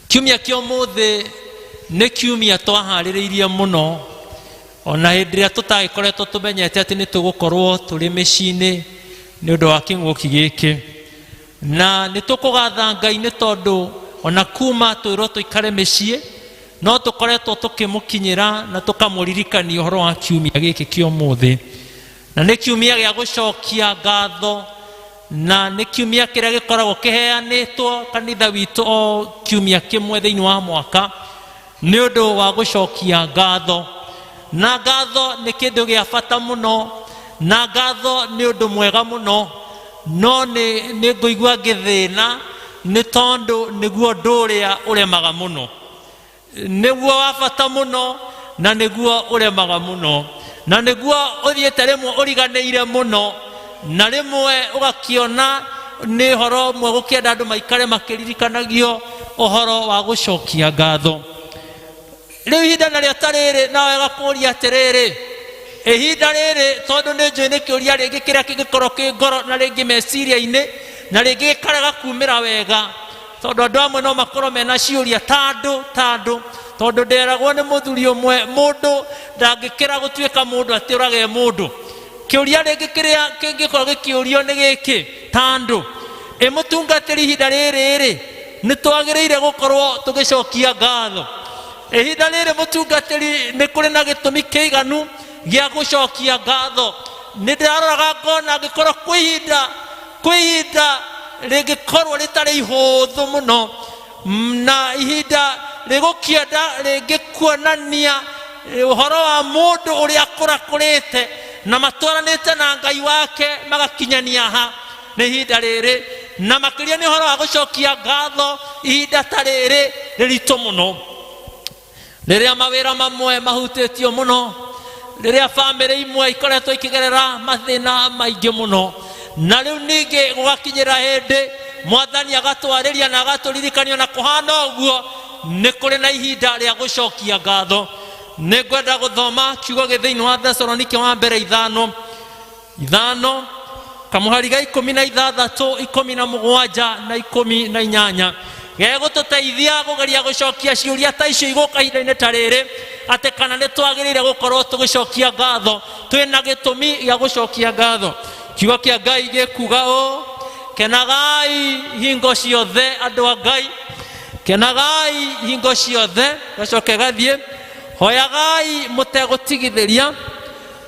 Kiumia kĩa ũmũthĩ nĩ kiumia twaharĩrĩirie mũno, ona hĩndĩ ĩrĩa tũtagĩkoretwo tũmenyete atĩ nĩ tũgũkorwo tũrĩ mĩciĩ-inĩ nĩ ũndũ wa kĩng'ũki gĩkĩ. Na nĩ tũkũgatha Ngai nĩ tondũ ona kuma twĩrwo tũikare mĩciĩ, no tũkoretwo tũkĩmũkinyĩra na tũkamũririkania ũhoro wa kiumia gĩkĩ kĩa ũmũthĩ. Na nĩ kiumia gĩa gũcokia ngatho, na nĩ kiumia kĩrĩa gĩkoragwo kĩheanĩtwo kanitha witũ o kiumia kĩmwe thĩinĩ wa mwaka nĩ ũndũ wa gũcokia ngatho. Na ngatho nĩ kĩndũ gĩa bata mũno, na ngatho nĩ ũndũ mwega mũno, no nĩ ngũigua ngĩthĩna nĩ tondũ nĩguo ũndũ ũrĩa ũremaga mũno, nĩguo wa bata mũno, na nĩguo ũremaga mũno, na nĩguo ũthiĩte rĩmwe ũriganĩire mũno, na rĩmwe ũgakĩona nĩ ũhoro ũmwe gũkĩenda andũ maikare makĩririkanagio ũhoro wa gũcokia ngatho. Rĩu ihinda narĩo ta rĩrĩ, nawe gakũria atĩrĩrĩ, ihinda rĩrĩ tondũ nĩ njũĩ nĩ kĩũria rĩngĩ kĩrĩa kĩngĩkorwo kĩ ngoro na rĩngĩ meciria-inĩ na rĩngĩ gĩkarega kumĩra wega, tondũ andũ amwe no makorwo mena ciũria tandũ tandũ, tondũ nderagwo nĩ mũthuri ũmwe mũndũ ndangĩkĩra gũtuĩka mũndũ atĩũrage mũndũ. Kĩũria rĩngĩ kĩrĩa kĩngĩkorwo gĩkĩũrio nĩ gĩkĩ, tandũ ĩ mũtungatĩri, ihinda rĩrĩ rĩ nĩ twagĩrĩire gũkorwo tũgĩcokia ngatho? Ihinda rĩrĩ mũtungatĩri, nĩ kũrĩ na gĩtũmi kĩiganu gĩa gũcokia ngatho? Nĩ ndĩraroraga ngona angĩkorwo kwĩ ihinda rĩngĩkorwo rĩtarĩ ihũthũ mũno na ihinda rĩgũkĩenda rĩngĩ kuonania ũhoro wa mũndũ ũrĩa akũrakũrĩte na matwaranĩte na Ngai wake magakinyania ha, nĩ ihinda rĩrĩ, na makĩria nĩ ũhoro wa gũcokia ngatho. Ihinda ta rĩrĩ rĩritũ mũno, rĩrĩa mawĩra mamwe mahutĩtio mũno, rĩrĩa bamĩrĩ imwe ikoretwo ikĩgerera mathĩna maingĩ mũno, na rĩu ningĩ gũgakinyĩra hĩndĩ Mwathani agatwarĩria na agatũririkania na kũhana ũguo nĩ kũrĩ na ihinda rĩa gũcokia ngatho. Nĩ ngwenda gũthoma kiugo gĩ thĩinĩ wa Thesalonike wa mbere ithano ithano kamũhari ga 16, 17 na 18, gegũtũteithia kũgeria gũcokia ciũria ta icio igũka ihinda-inĩ ta rĩrĩ, atĩ kana nĩ twagĩrĩire gũkorwo tũgĩcokia ngatho, twĩna gĩtũmi gĩa gũcokia ngatho. Kiugo kĩa Ngai gĩkuga ũũ: kenagai hingo ciothe, andũ a Ngai, kenagai hingo ciothe. Gacoke gathiĩ, hoyagai mũtegũtigithĩria.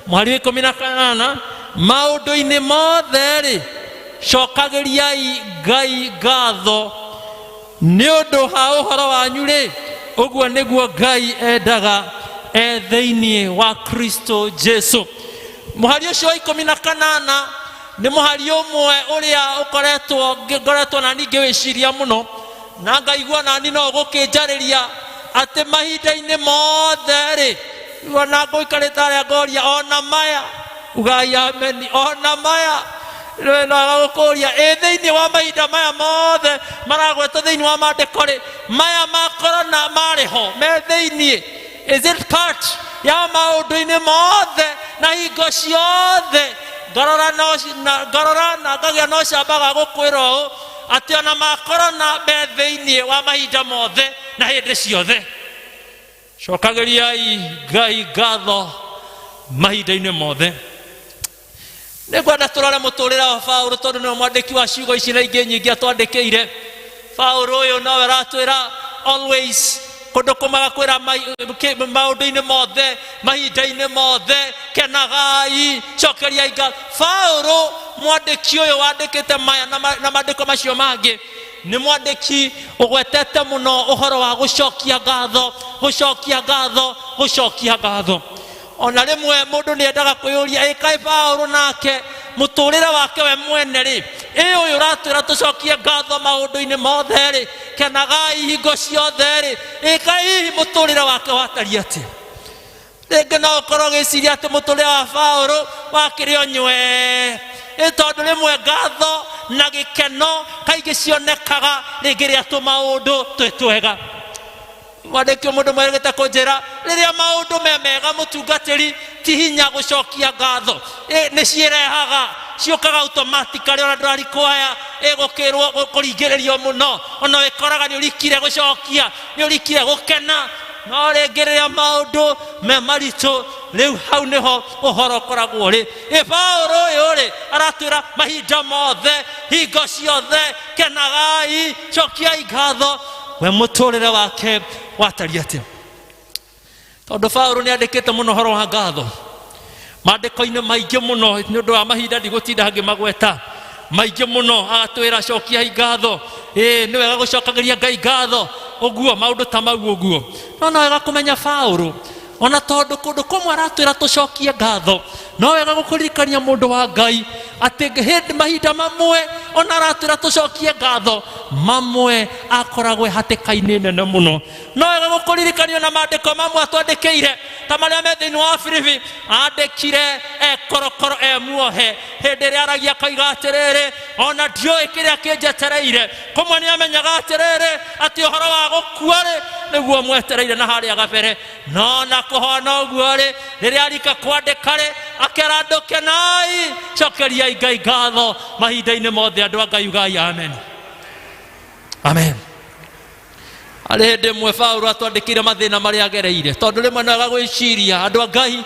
Mũhari wa 18, maũndũ-inĩ mothe rĩ, cokagĩriai Ngai ngatho nĩ ũndũ ha ũhoro wanyu rĩ, ũguo nĩguo Ngai endaga e thĩinĩ wa Kristo Jesu. Mũhari ũcio wa 18 nĩ mũhari ũmwe ũrĩa ũkoretwo ngoretwo nani ngĩwĩciria mũno, na ngaigua nani no ũgũkĩnjarĩria atĩ mahinda-inĩ mothe rĩ, ona ngũikarĩte harĩa ngoria ona maya, ugai ameni, ona maya agagũkũria ĩ thĩinĩ wa mahinda maya mothe maragwetwo thĩinĩ wa maandĩko rĩ, maya ma korona marĩ ho me thĩinĩ? Is it part ya maũndũ-inĩ mothe na hingo ciothe? Ngarora ngarora na ngagĩa na ũcamba ga gũkwĩra ũũ atĩ ona ma korona me thĩinĩ wa mahinda mothe na hĩndĩ ciothe. Cokagĩriai Ngai ngatho mahinda-inĩ mothe. Nĩ ngwenda tũrore mũtũrĩre wa Paũlũ, tondũ nĩwe mwandĩki wa ciugo ici na ingĩ nyingĩ atwandĩkĩire. Paũlũ ũyũ nowe aratwĩra always, kũndũ kũmwe agakwĩra maũndũ-inĩ mothe, mahinda-inĩ mothe, kenagai, cokeriai ngatho. Paũlũ mwandĩki ũyũ wandĩkĩte maya na maandĩko macio mangĩ nĩ mwandĩki ũgwetete mũno ũhoro wa gũcokia ngatho, gũcokia ngatho, gũcokia ngatho. Ona rĩmwe mũndũ nĩ endaga kwĩyũria, ĩ kaĩ Paũlũ nake mũtũrĩre wake we mwene rĩ, ĩ ũyũ ũratwĩra tũcokie ngatho maũndũ-inĩ mothe rĩ, kenagai hingo ciothe rĩ, ĩ kaĩ hihi mũtũrĩre wake watariĩ atĩa? Rĩngĩ no ũkorwo ũgĩciria atĩ mũtũrĩre wa Paũlũ wakĩrĩ o nywee, ĩ tondũ rĩmwe ngatho na gĩkeno kaingĩ cionekaga rĩngĩ rĩrĩa tũmaũndũ twĩ twega. Mwandĩki mũndũ mwerĩgĩte kũnjĩra rĩrĩa maũndũ me mega mũtungatĩri ti hinya gũcokia ngatho, nĩ ciĩrehaga, ciũkaga automatically, ona ndũrarikwaya ĩgũkĩrwo kũringĩrĩrio mũno, ona wĩkoraga nĩ ũrikire gũcokia, nĩ ũrikire gũkena. No rĩngĩ rĩrĩa maũndũ me maritũ, rĩu hau nĩho ũhoro ũkoragwo ũrĩ. Ĩ Paũlũ ũyũ rĩ, aratwĩra mahinda mothe, hingo ciothe, kenagai, cokiai ngatho. We mũtũrĩre wake watariĩ atĩa? Tondũ Paũlũ nĩ andĩkĩte mũno ũhoro wa ngatho maandĩko-inĩ maingĩ mũno, nĩ ũndũ wa mahinda ndigũtinda ngĩmagweta maingĩ mũno, agatwĩra cokiai ngatho. Ĩ nĩ wega gũcokagĩria Ngai ngatho, ũguo maũndũ ta mau ũguo. No no wega kũmenya Paũlũ, ona tondũ kũndũ kũmwe aratwĩra tũcokie ngatho, no wega gũkũririkania mũndũ wa Ngai atĩ hĩndĩ mahinda mamwe ona aratwĩra tũcokie ngatho, mamwe akoragwo hatĩka-inĩ nene mũno. No wega gũkũririkania na maandĩko mamwe atwandĩkĩire ta marĩa me thĩinĩ wa Filipi, andĩkire e korokoro e muohe, hĩndĩ ĩrĩa aragia akoiga atĩrĩrĩ, ona ndiũĩ kĩrĩa kĩnjetereire. Kũmwe nĩ amenyaga atĩrĩrĩ atĩ ũhoro wa gũkua rĩ nĩguo mwetereire na harĩa gabere, no na kũhona ũguo rĩ, rĩrĩa arika kwandĩka rĩ, akera andũ kenai, cokeriai Ngai ngatho mahinda-inĩ mothe. Andũ a Ngai ugai amen, amen. Harĩ hĩndĩ ĩmwe Paũlũ atwandĩkĩire mathĩna marĩa agereire, tondũ rĩmwe no wega gwĩciria, andũ a Ngai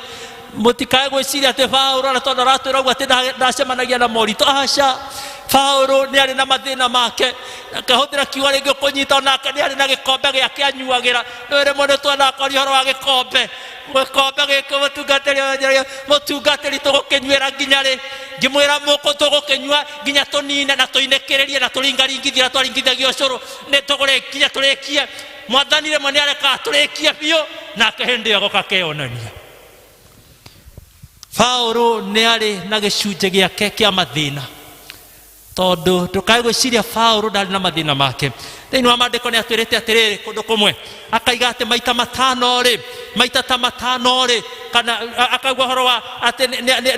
mũtikae gwĩciria atĩ Paũlũ ona tondũ aratwĩra ũguo atĩ ndacemanagia na moritũ. Aca, Paũlũ nĩ arĩ na mathĩna make. Akahũthĩra kiugo rĩngĩ ũkũnyita, onake nĩ arĩ na gĩkombe gĩake anyuagĩra. Nĩ rĩmwe nĩ twendaga kwaria ũhoro wa gĩkombe, gĩkombe gĩkĩ mũtungatĩri, mũtungatĩri tũgũkĩnyuĩra nginya rĩ? Ngĩmwĩra mũkũ tũgũkĩnyua nginya tũnine na tũinĩkĩrĩrie na tũringaringithie na twaringithagia ũcũrũ, nĩ tũgũrĩkia tũrĩkie. Mwathani rĩmwe nĩ arekaga tũrĩkie biũ, nake hĩndĩ ĩyo agoka akeyonania. Paũlũ nĩ arĩ na gĩcunjĩ gĩake kĩa mathĩna, tondũ ndũkae gwĩciria Paũlũ ndarĩ na mathĩna make. Thĩinĩ wa maandĩko nĩ atwĩrĩte atĩrĩrĩ, kũndũ kũmwe akaiga atĩ maita matano rĩ, maita ta matano rĩ, kana akauga ũhoro wa atĩ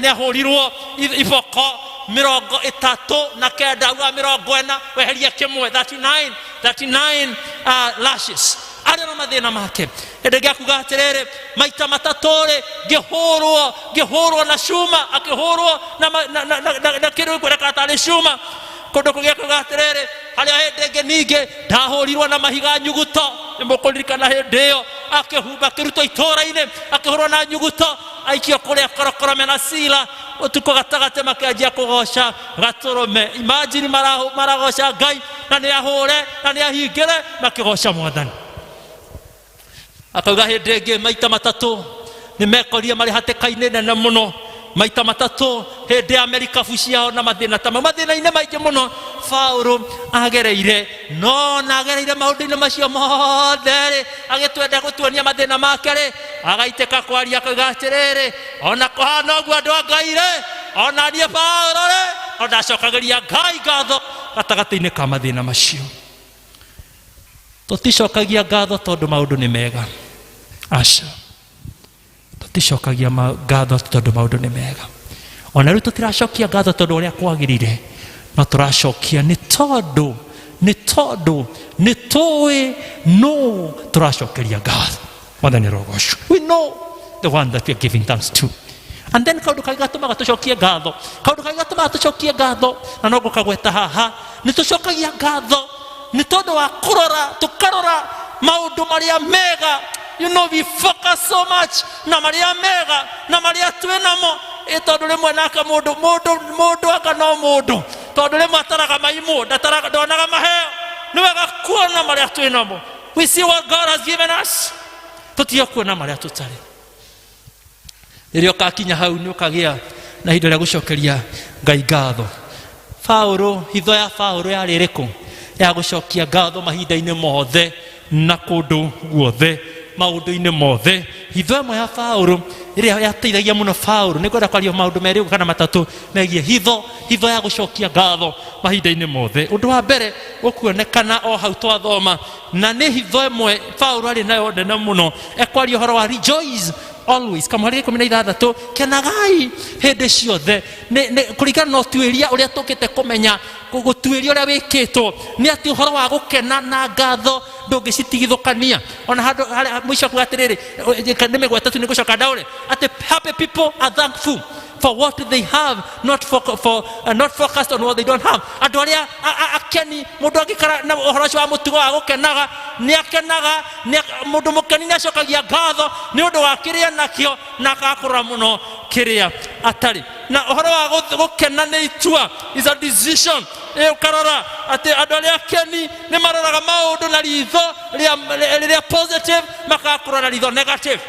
nĩ ahũrirwo iboko 39, auga 40, weheria kĩmwe, 39 lashes. Arĩ na mathĩna make. Hĩndĩ ĩngĩ akuga atĩrĩrĩ, maita matatũ rĩ, ngĩhũrwo na cuma, akĩhũrwo na kĩndũ gĩkuoneka tarĩ cuma. Kũndũ kũngĩ akuga atĩrĩrĩ, harĩa hĩndĩ ĩngĩ ningĩ ndahũrirwo na mahiga nyuguto. Nĩ mũkũririkana hĩndĩ ĩyo akĩhumba, akĩrutwo itũũra-inĩ, akĩhũrwo na nyuguto, aikio kũrĩa korokoro mena Sila, ũtukũ gatagatĩ makĩanjia kũgoca gatũrũme. Imagine maragoca Ngai na nĩ ahũre na nĩ ahingĩre, makĩgoca Mwathani. Akauga hĩndĩ ĩngĩ maita matatũ nĩ mekorire marĩ hatĩka-inĩ nene mũno, maita matatũ hĩndĩ ya merikabu ciao na mathĩna ta mau, mathĩna-inĩ maingĩ mũno Paũlũ agereire. No na agereire maũndũ-inĩ macio mothe rĩ, agĩtwenda gũtuonia mathĩna make rĩ, agaitĩka kwaria akauga atĩrĩrĩ, ona kũhana ũguo andũ a Ngai rĩ, ona niĩ Paũlũ rĩ, no ndacokagĩria Ngai ngatho gatagatĩ-inĩ ka mathĩna macio. Tũticokagia ngatho tondũ maũndũ nĩ mega, aca, tũticokagia ngatho tondũ maũndũ nĩ mega. Ona rĩu tũtiracokia ngatho tondũ ũrĩa kwagĩrĩire, no tũracokia nĩ tondũ nĩ tondũ nĩ tũĩ nũ tũracokeria ngatho. Mwathani arogocwo. We know the one that we are giving thanks to. And then kaũndũ kangĩ gatũmaga tũcokie ngatho, kaũndũ kangĩ gatũmaga tũcokie ngatho, na no ngũkagweta haha, nĩ tũcokagia ngatho nĩ tondũ wa kũrora, tũkarora maũndũ marĩa mega. You know, we focus so much na marĩa mega na marĩa twĩ namo. Ĩ tondũ rĩmwe nake mũndũ, mũndũ, mũndũ anga no mũndũ, tondũ rĩmwe ataraga maimũ, ndataraga, ndonaga maheo. Nĩ wega kuona marĩa twĩ namo. We see what God has given us. Tũtige kuona marĩa tũtarĩ. Rĩrĩa ũgakinya hau nĩ ũkagĩa na ihinda rĩa gũcokeria Ngai ngatho. Paũlũ, hitho ya Paũlũ yarĩ ĩrĩkũ? Ya gũcokia ngatho mahinda-inĩ mothe na kũndũ guothe, maũndũ-inĩ mothe. Hitho ĩmwe ya Paũlũ ĩrĩa yateithagia mũno Paũlũ, nĩ ngwenda kwaria maũndũ merĩ ũguo kana matatũ megiĩ hitho, hitho ya gũcokia ngatho mahinda-inĩ mothe. Ũndũ wa mbere ũkuonekana o hau twathoma, na nĩ hitho ĩmwe Paũlũ arĩ nayo nene mũno, ekwaria ũhoro wa rejoice always, kamũhari 16, kenagai hĩndĩ ciothe. Nĩ kũringana na ũtuĩria ũrĩa tũkĩte kũmenya, gũtuĩria ũrĩa wĩkĩtwo, nĩ atĩ ũhoro wa gũkena na ngatho ndũngĩcitigithũkania. Ona handũ harĩa mũico kuga atĩrĩrĩ, nĩ mĩgweta tu, nĩ ngũcoka ndaũre atĩ happy people are thankful for what they have, not, for, for, not focused on what they don't have. Andũ arĩa akeni, mũndũ angĩkara na ũhoro ũcio wa mũtugo wa gũkenaga, nĩ akenaga, mũndũ mũkeni nĩ acokagia ngatho nĩ ũndũ wa kĩrĩa nakĩo, na akakũrora mũno kĩrĩa atarĩ. Na ũhoro wa gũkena nĩ itua, is a decision. Ũkarora atĩ andũ arĩa akeni nĩ maroraga maũndũ na ritho rĩrĩa positive, makakũrora na ritho negative.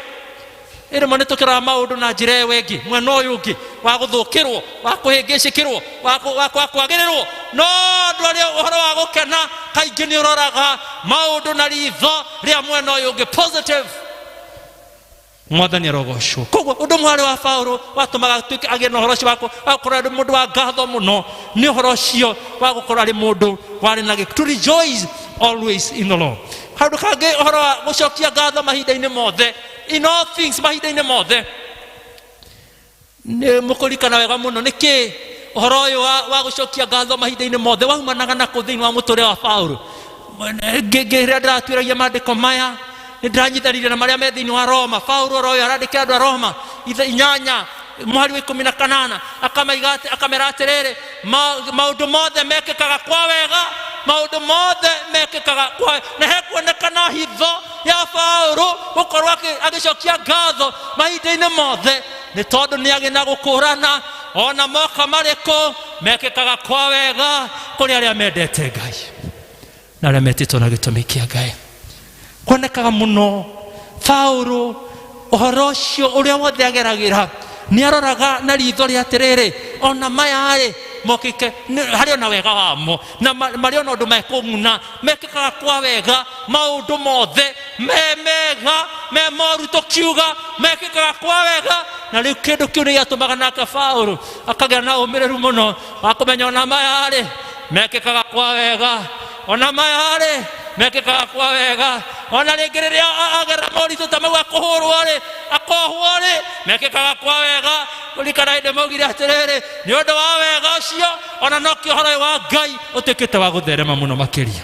Rĩmwe nĩ tũkĩrora maũndũ na njĩra ĩyo ĩngĩ, mwena ũyũ ũngĩ wa gũthũkĩrwo, wa kũhĩngĩcĩkĩrwo, wa kwagĩrĩrwo. No andũ arĩa ũhoro wa gũkena kaingĩ nĩ ũroraga maũndũ na ritho rĩa mwena ũyũ ũngĩ positive. Mwathani arogocwo. Koguo ũndũ ũmwe warĩ wa Paũlũ watũmaga atuĩke agĩe na ũhoro ũcio wa gũkorwo arĩ mũndũ wa ngatho mũno, nĩ ũhoro ũcio wa gũkorwo arĩ mũndũ warĩ na to rejoice always in the Lord. Kaũndũ kangĩ, ũhoro wa gũcokia ngatho mahinda-inĩ mothe, in all things, mahinda-inĩ mothe. Nĩ mũkũririkana wega mũno nĩkĩ ũhoro ũyũ wa gũcokia ngatho mahinda-inĩ mothe waumanaga na kũ thĩinĩ wa mũtũrĩre wa Paũlũ. Rĩrĩa ndĩratuĩragia maandĩko maya, nĩ ndĩranyitanĩire na marĩa me thĩinĩ wa Roma. Paũlũ ũhoro ũyũ arandĩkĩra andũ a Roma 8 mũhari wa 18, akamaiga atĩ, akamera atĩrĩrĩ, maũndũ mothe mekĩkaga kwa wega, maũndũ mothe mekĩkaga kwa wega. Na hekuonekana hitho ya Paũlũ gũkorwo agĩcokia ngatho mahinda-inĩ mothe, nĩ tondũ nĩ agĩ na gũkũrana ona moka marĩkũ mekĩkaga kwa wega kũrĩ arĩa mendete Ngai na arĩa metĩtwo na gĩtũmi kĩa Ngai. Kuonekaga mũno Paũlũ ũhoro ũcio ũrĩa wothe ageragĩra nĩ aroraga na ritho rĩa atĩrĩrĩ, ona maya rĩ mokĩke harĩ ona wega wamo, na marĩ ona ũndũ mekũng'una, mekĩkaga kwa wega, maũndũ mothe me mega me moru tũkiuga mekĩkaga kwa wega. Na rĩu kĩndũ kĩu nĩ gĩatũmaga nake Paũlũ akagĩa na ũmĩrĩru mũno wa kũmenya ona maya rĩ mekĩkaga kwa wega, ona maya rĩ mekĩkaga kwa wega. Ona rĩngĩ rĩrĩa agera moritũ ta mau, akũhũrwo rĩ, akohwo rĩ, mekĩkaga kwa wega. Kũririkana hĩndĩ maugire atĩrĩrĩ, nĩ ũndũ wa wega ũcio ona nokĩo ũhoro ũyũ wa Ngai ũtuĩkĩte wa gũtherema mũno makĩria.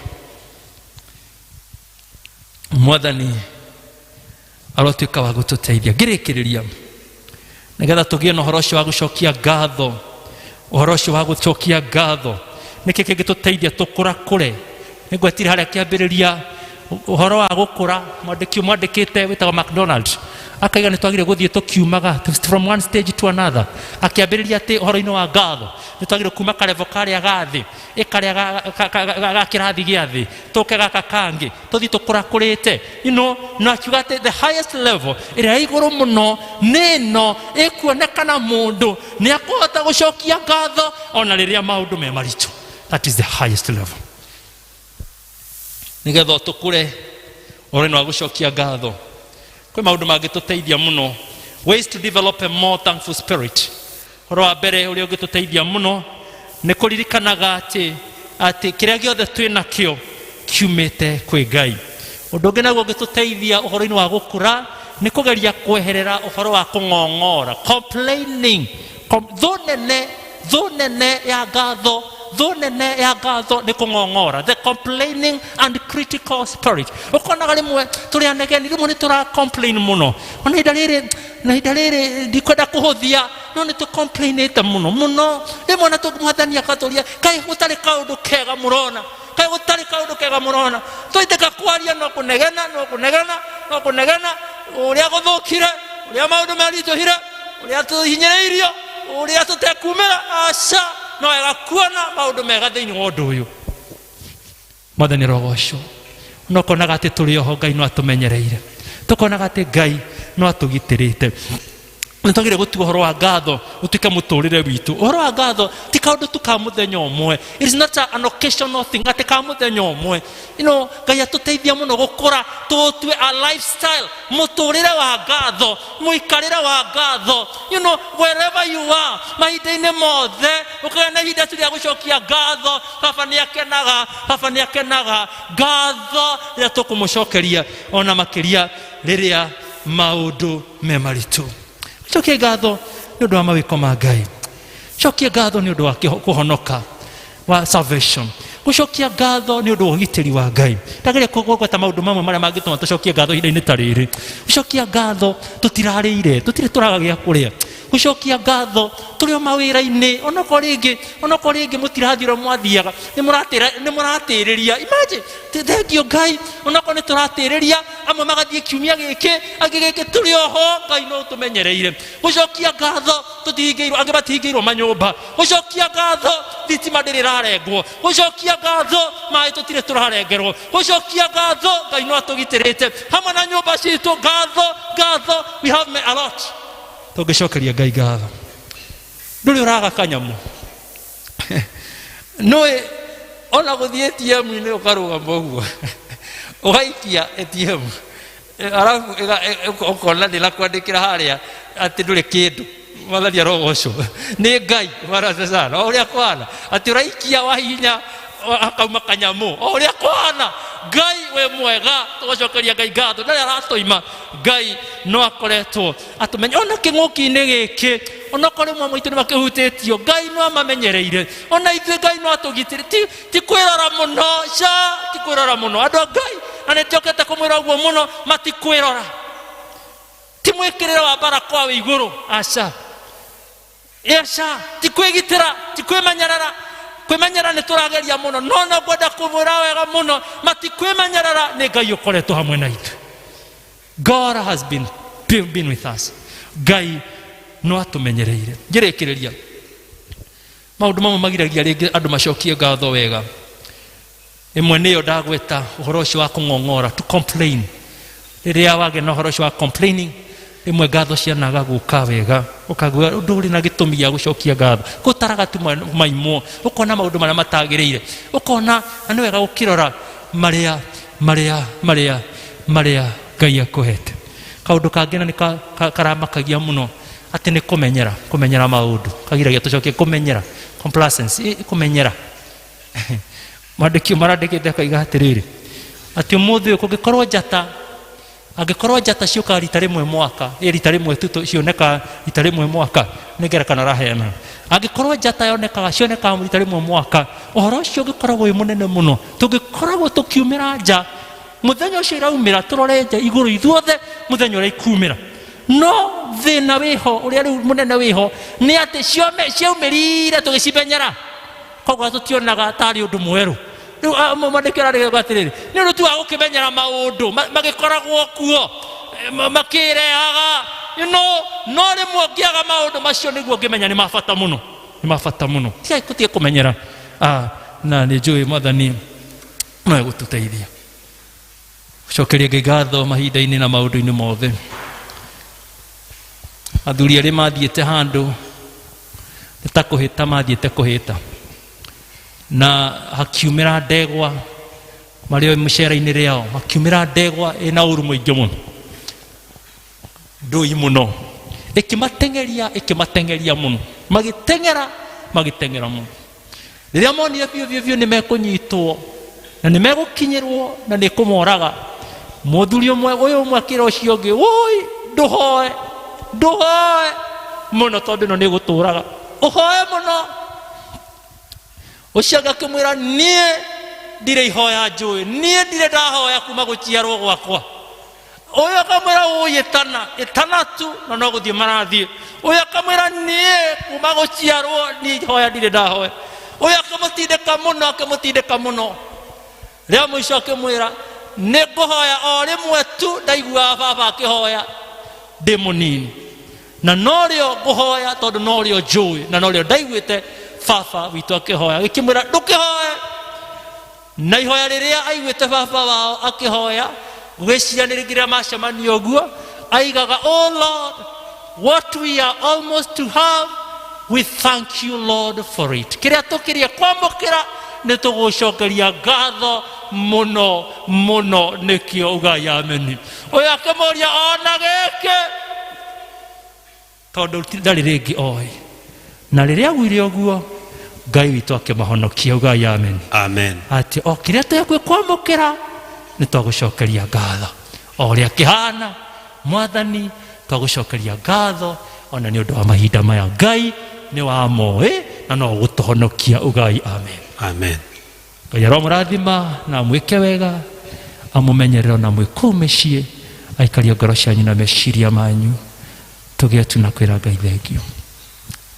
Mwathani arotuĩka wa gũtũteithia. Ngĩrĩkĩrĩria, nĩgetha tũgĩe na ũhoro ũcio wa gũcokia ngatho, ũhoro ũcio wa gũcokia ngatho nĩkĩ kĩngĩtũteithia tũkũrakũre? Nĩngwetire harĩa kĩambĩrĩria ũhoro wa gũkũra, mwandĩki mwandĩkĩte wĩtagwo McDonald akaiga nĩ twagĩrĩire gũthiĩ tũkiumaga from one stage to another. Akĩambĩrĩria atĩ ũhoro-inĩ wa ngatho nĩ twagĩrĩire kuma karevo karĩa ga thĩ, ĩkarĩa ga kĩrathi gĩa thĩ, tũke gaka kangĩ, tũthiĩ tũkũrakũrĩte. Na akiuga atĩ the highest level ĩrĩa ĩ igũrũ mũno nĩ ĩno ĩkuonekana mũndũ nĩ akũhota gũcokia ngatho ona rĩrĩa maũndũ me maritũ. That is the highest level. Nĩgetha tũkũre ũhoro-inĩ wa gũcokia ngatho, kwĩ maũndũ mangĩtũteithia mũno. Ways to develop a more thankful spirit. Ũhoro wa mbere ũrĩa ũngĩtũteithia mũno nĩ kũririkanaga atĩ kĩrĩa gĩothe twĩ nakĩo kiumĩte kwĩ Ngai. Ũndũ ũngĩ naguo ũngĩtũteithia ũhoro-inĩ wa gũkũra nĩ kũgeria kweherera ũhoro wa kũng'ong'ora, complaining. Thũ nene, thũ nene ya ngatho, thũ nene ya ngatho nĩ kũng'ong'ora, the complaining and critical spirit. Ũkonaga rĩmwe tũrĩ anegeni, rĩmwe nĩ tũra complain mũno. Ona ihinda rĩrĩ, na ihinda rĩrĩ ndikwenda kũhũthia, no nĩ tũcomplainĩte mũno mũno. Rĩmwe na mwathani akatũria, kaĩ gũtarĩ kaũndũ kega mũrona, kaĩ gũtarĩ kaũndũ kega mũrona. Twaitĩka kwaria no kũnegena, no kũnegena, no kũnegena, ũrĩa gũthũkire, ũrĩa maũndũ maritũhire, ũrĩa tũhinyĩrĩirio, ũrĩa tũtekumĩra. Aca, no wega kuona maũndũ mega thĩinĩ wa ũndũ ũyũ. Mwathani arogocwo. No konaga atĩ tũrĩ oho Ngai no atũmenyereire, tũkonaga atĩ Ngai no atũgitĩrĩte. Nĩ twagĩrĩire gũtua ũhoro wa ngatho ũtuĩke mũtũrĩre witũ. Ũhoro wa ngatho ti kaũndũ tu ka mũthenya ũmwe. It is not an occasional thing, atĩ ka mũthenya ũmwe. Ngai atũteithia mũno gũkũra, tũũtue a lifestyle, mũtũrĩre wa ngatho, mũikarĩre wa ngatho. Wherever you are, mahinda-inĩ mothe, ũkagĩa na ihinda tu rĩa gũcokia ngatho. Baba nĩ akenaga, baba nĩ akenaga ngatho rĩrĩa tũkũmũcokeria, ona makĩria rĩrĩa maũndũ me maritũ. Cokia ngatho nĩ ũndũ wa mawĩko ma Ngai. Cokia ngatho nĩ ũndũ wa kũhonoka, wa salvation. Gũcokia ngatho nĩ ũndũ wa ũgitĩri wa Ngai. Ndageria kũgweta maũndũ mamwe marĩa mangĩtũma tũcokie ngatho ihinda-inĩ ta rĩrĩ. Gũcokia ngatho tũtirarĩire, tũtirĩ tũraga gĩa kũrĩa. Gũcokia ngatho tũrĩ o mawĩra-inĩ, onokorwo rĩngĩ, onokorwo rĩngĩ mũtirathiĩ ũrĩa mwathiaga, nĩ mũratĩrĩria. Imagine, thengio Ngai, onokorwo nĩ tũratĩrĩria, amwe magathiĩ kiumia gĩkĩ, angĩ gĩkĩ, tũrĩ oho, Ngai no ũtũmenyereire. Gũcokia ngatho tũtihingĩirwo, angĩ matihingĩirwo manyũmba. Gũcokia ngatho thitima ndĩrĩ ĩrarengwo. Gũcokia ngatho maĩ tũtirĩ tũrarengerwo. Gũcokia ngatho Ngai no atũgitĩrĩte hamwe na nyũmba citũ. Ngatho, ngatho, we have a lot. Tũngĩcokeria Ngai ngatho, ndũrĩ ũraga kanyamũ. Nũĩ ona gũthiĩ ATM-inĩ ũkarũgama ũguo ũgaikia ATM, arabu ũkona ndĩnakwandĩkĩra harĩa atĩ ndũrĩ kĩndũ. Mwathani arogocwo nĩ Ngai marase sana. O ũrĩa kũhana atĩ ũraikia wahihinya hakauma kanyamũ, o ũrĩa kũhana. Ngai wĩ mwega, tũgacokeria Ngai ngatho ndarĩ aratũima. Ngai no akoretwo atũmenye ona kĩng'ũki-inĩ gĩkĩ, onokorwo rĩmwe maitũ nĩ makĩhutĩtio, Ngai no amamenyereire. Ona ithuĩ Ngai no atũgitĩre. Ti kwĩrora mũno, ca ti kwĩrora mũno andũ a Ngai, na nĩ njokete kũmwĩra ũguo mũno, matikwĩrora. Ti mwĩkĩrĩre wa barakoa wĩ igũrũ, aca, aca, ti kwĩgitĩra, ti kwĩmenyerera. Kwĩmenyerera nĩ tũrageria mũno, no no ngwenda kũmwĩra wega mũno, matikwĩmenyerera, nĩ Ngai ũkoretwo hamwe na ithuĩ. God has been with us. Ngai no atũmenyereire. Ngĩrĩkĩrĩria, maũndũ mamwe magiragia rĩngĩ andũ macokie ngatho wega, ĩmwe nĩyo ndagweta, ũhoro ũcio wa kũng'ong'ora, to complain. Rĩrĩa wagĩa na ũhoro ũcio wa complaining, rĩmwe ngatho cianaga gũka wega, ũkagua ũndũ ũrĩ na gĩtũmi gĩa gũcokia ngatho, gũtaraga tu maimwo, ũkona maũndũ marĩa matagĩrĩire, ũkona na nĩ wega gũkĩrora marĩa marĩa marĩa marĩa Ngai akũhete. Kaũndũ kangĩ na nĩ karamakagia mũno, atĩ nĩ kũmenyera, kũmenyera maũndũ kagiragia tũcokie, kũmenyera, complacency, kũmenyera. Mwandĩki marandĩkĩte akaiga atĩrĩrĩ, atĩ ũmũthĩ ũyũ kũngĩkorwo njata, angĩkorwo njata ciũkaga rita rĩmwe mwaka, rita rĩmwe tu cionekaga rita rĩmwe mwaka, nĩ ngerekano araheana. Angĩkorwo njata yonekaga, cionekaga rita rĩmwe mwaka, ũhoro ũcio ũngĩkoragwo wĩ mũnene mũno, tũngĩkoragwo tũkiumĩra nja mũthenya ũcio iraumĩra, tũrore nja igũrũ ithuothe mũthenya ũrĩa ikumĩra. No thĩna wĩho, ũrĩa rĩu mũnene wĩho, nĩ atĩ ciaumĩrire tũgĩcimenyera, koguo tũtionaga tarĩ ũndũ mwerũ. Rĩu, mwandĩki ararĩga atĩrĩrĩ, nĩ ũndũ tu wa gũkĩmenyera maũndũ magĩkoragwo kuo, makĩrehaga, no rĩmwe ũngĩaga maũndũ macio nĩguo ũngĩmenya nĩ ma bata mũno, nĩ ma bata mũno. Tigai gũtige kũmenyera. Na nĩ njũĩ Mwathani no egũtũteithia gũcokeria Ngai ngatho mahinda-inĩ na maũndũ-inĩ mothe. Athuri arĩa mathiĩte handũ nĩ ta kũhĩta mathiĩte kũhĩta, na hakiumĩra ndegwa marĩ o mũcera-inĩ rĩao, hakiumĩra ndegwa ĩna ũru mũingĩ mũno, ndũi mũno, ĩkĩmateng'eria, ĩkĩmateng'eria mũno, magĩteng'era, magĩteng'era mũno. Rĩrĩa monire biũ biũ biũ nĩ mekũnyitwo na nĩ megũkinyĩrwo na nĩ kũmoraga, mũthuri ũmwe ũyũ ũmwe akĩra ũcio ũngĩ, woi, ndũhoe, ndũhoe mũno, tondũ ĩno nĩ ĩgũtũraga, ũhoe mũno. Ũcio ũngĩ akĩmwĩra, niĩ ndirĩ ihoya njũĩ, niĩ ndirĩ ndahoya kuma gũciarwo gwakwa. Ũyũ akamwĩra, ũĩ, ĩtana, ĩtana tu, na no gũthiĩ marathiĩ. Ũyũ akamwĩra, niĩ kuma gũciarwo niĩ ihoya ndirĩ ndahoya. Ũyũ akĩmũtindĩka mũno, akĩmũtindĩka mũno, rĩa mũico akĩmwĩra, nĩ ngũhoya o rĩmwe tu ndaiguaga baba akĩhoya ndĩ mũnini, na norĩo ngũhoya tondũ norĩo njũĩ na norĩo ndaiguĩte baba witũ akĩhoya. Gĩkĩmwĩra, ndũkĩhoe. Na ihoya rĩrĩa aiguĩte baba wao akĩhoya, gwĩciranĩria rĩrĩa macemania ũguo, aigaga, oh Lord, What we are almost to have, we thank you, Lord, for it. Kĩrĩa tũkĩrie kwamũkĩra nĩ tũgũcokeria ngatho mũno mũno nĩkĩo ugai ameni. Ũyũ akĩmũria ona gĩkĩ tondũ ndarĩ rĩngĩ oĩ. Na rĩrĩa augire ũguo Ngai witũ akĩmahonokia ugai amen. Amen. Atĩ o kĩrĩa twekwi kwamũkĩra nĩ twagũcokeria ngatho o ũrĩa kĩhana mwathani twagũcokeria ngatho ona nĩ ũndũ wa mahinda maya Ngai nĩ wamoĩ na no gũtũhonokia ugai amen. Amen. Ngai aromũrathima na amwĩke wega amũmenyerere ona mwĩ kũu mĩciĩ aikarie ngoro cianyu na meciria manyu tũgĩe tu na kwĩra Ngai thengio.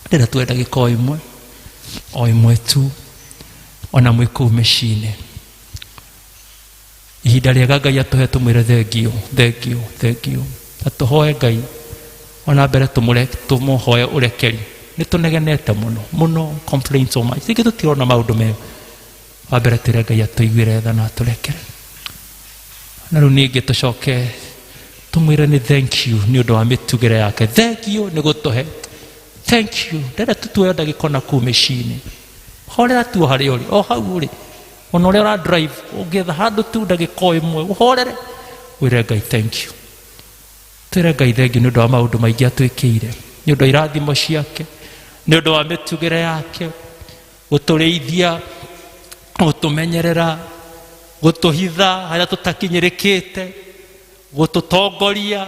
Ndĩrenda tuoe ndagĩka o ĩmwe o ĩmwe tu ona mwĩ kũu mĩciĩ-inĩ ihinda rĩega Ngai atũhe tũmwĩre thengio thengio thengio na tũhoe Ngai ona mbere tũmũhoe ũrekeri nĩ tũnegenete mũno mũno complain so much rĩngĩ tũtirona maũndũ mega wa mbere twĩre Ngai atũiguĩre tha na atũrekere na rĩu ningĩ tũcoke tũmwĩre nĩ thank you nĩ ũndũ wa mĩtugĩre yake thank you nĩ gũtũhe thank you ndĩrenda tũtuoyo ndagĩka ona kũu mĩciĩ-inĩ horera tu o harĩa ũrĩ o hau ũrĩ ona ũrĩa ũra drive ũngĩetha handũ tu ndagĩka o ĩmwe ũhorere wĩre Ngai thank you twĩre Ngai thengiũ nĩ ũndũ wa maũndũ maingĩ atwĩkĩire nĩ ũndũ wa irathimo ciake nĩ ũndũ wa mĩtugĩre yake gũtũrĩithia gũtũmenyerera gũtũhitha harĩa tũtakinyĩrĩkĩte gũtũtongoria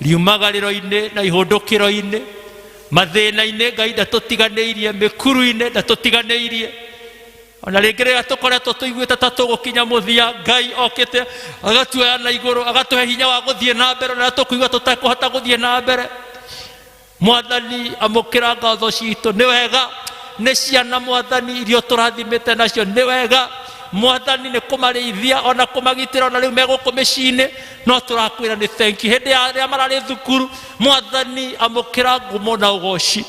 riumagarĩro-inĩ na ihũndũkĩro-inĩ mathĩna-inĩ Ngai ndatũtiganĩirie mĩkuru-inĩ ndatũtiganĩirie ona rĩngĩ rĩrĩa tũkoretwo tũiguĩte ta tũgũkinya mũthia Ngai okĩte agatuoya na igũrũ agatũhe hinya wa gũthiĩ na mbere ona rĩrĩa tũkũigua tũtekũhota gũthiĩ na mbere mwathani amũkĩra ngatho citũ nĩ wega nĩ ciana mwathani iria tũrathimĩte nacio nĩ wega mwathani nĩ kũmarĩithia ona kũmagitĩra ona rĩu megũkũ mĩciĩ-inĩ no tũrakwĩra nĩ thank you hĩndĩ ya arĩa mararĩ thukuru mwathani amũkĩra ngumo na ũgoci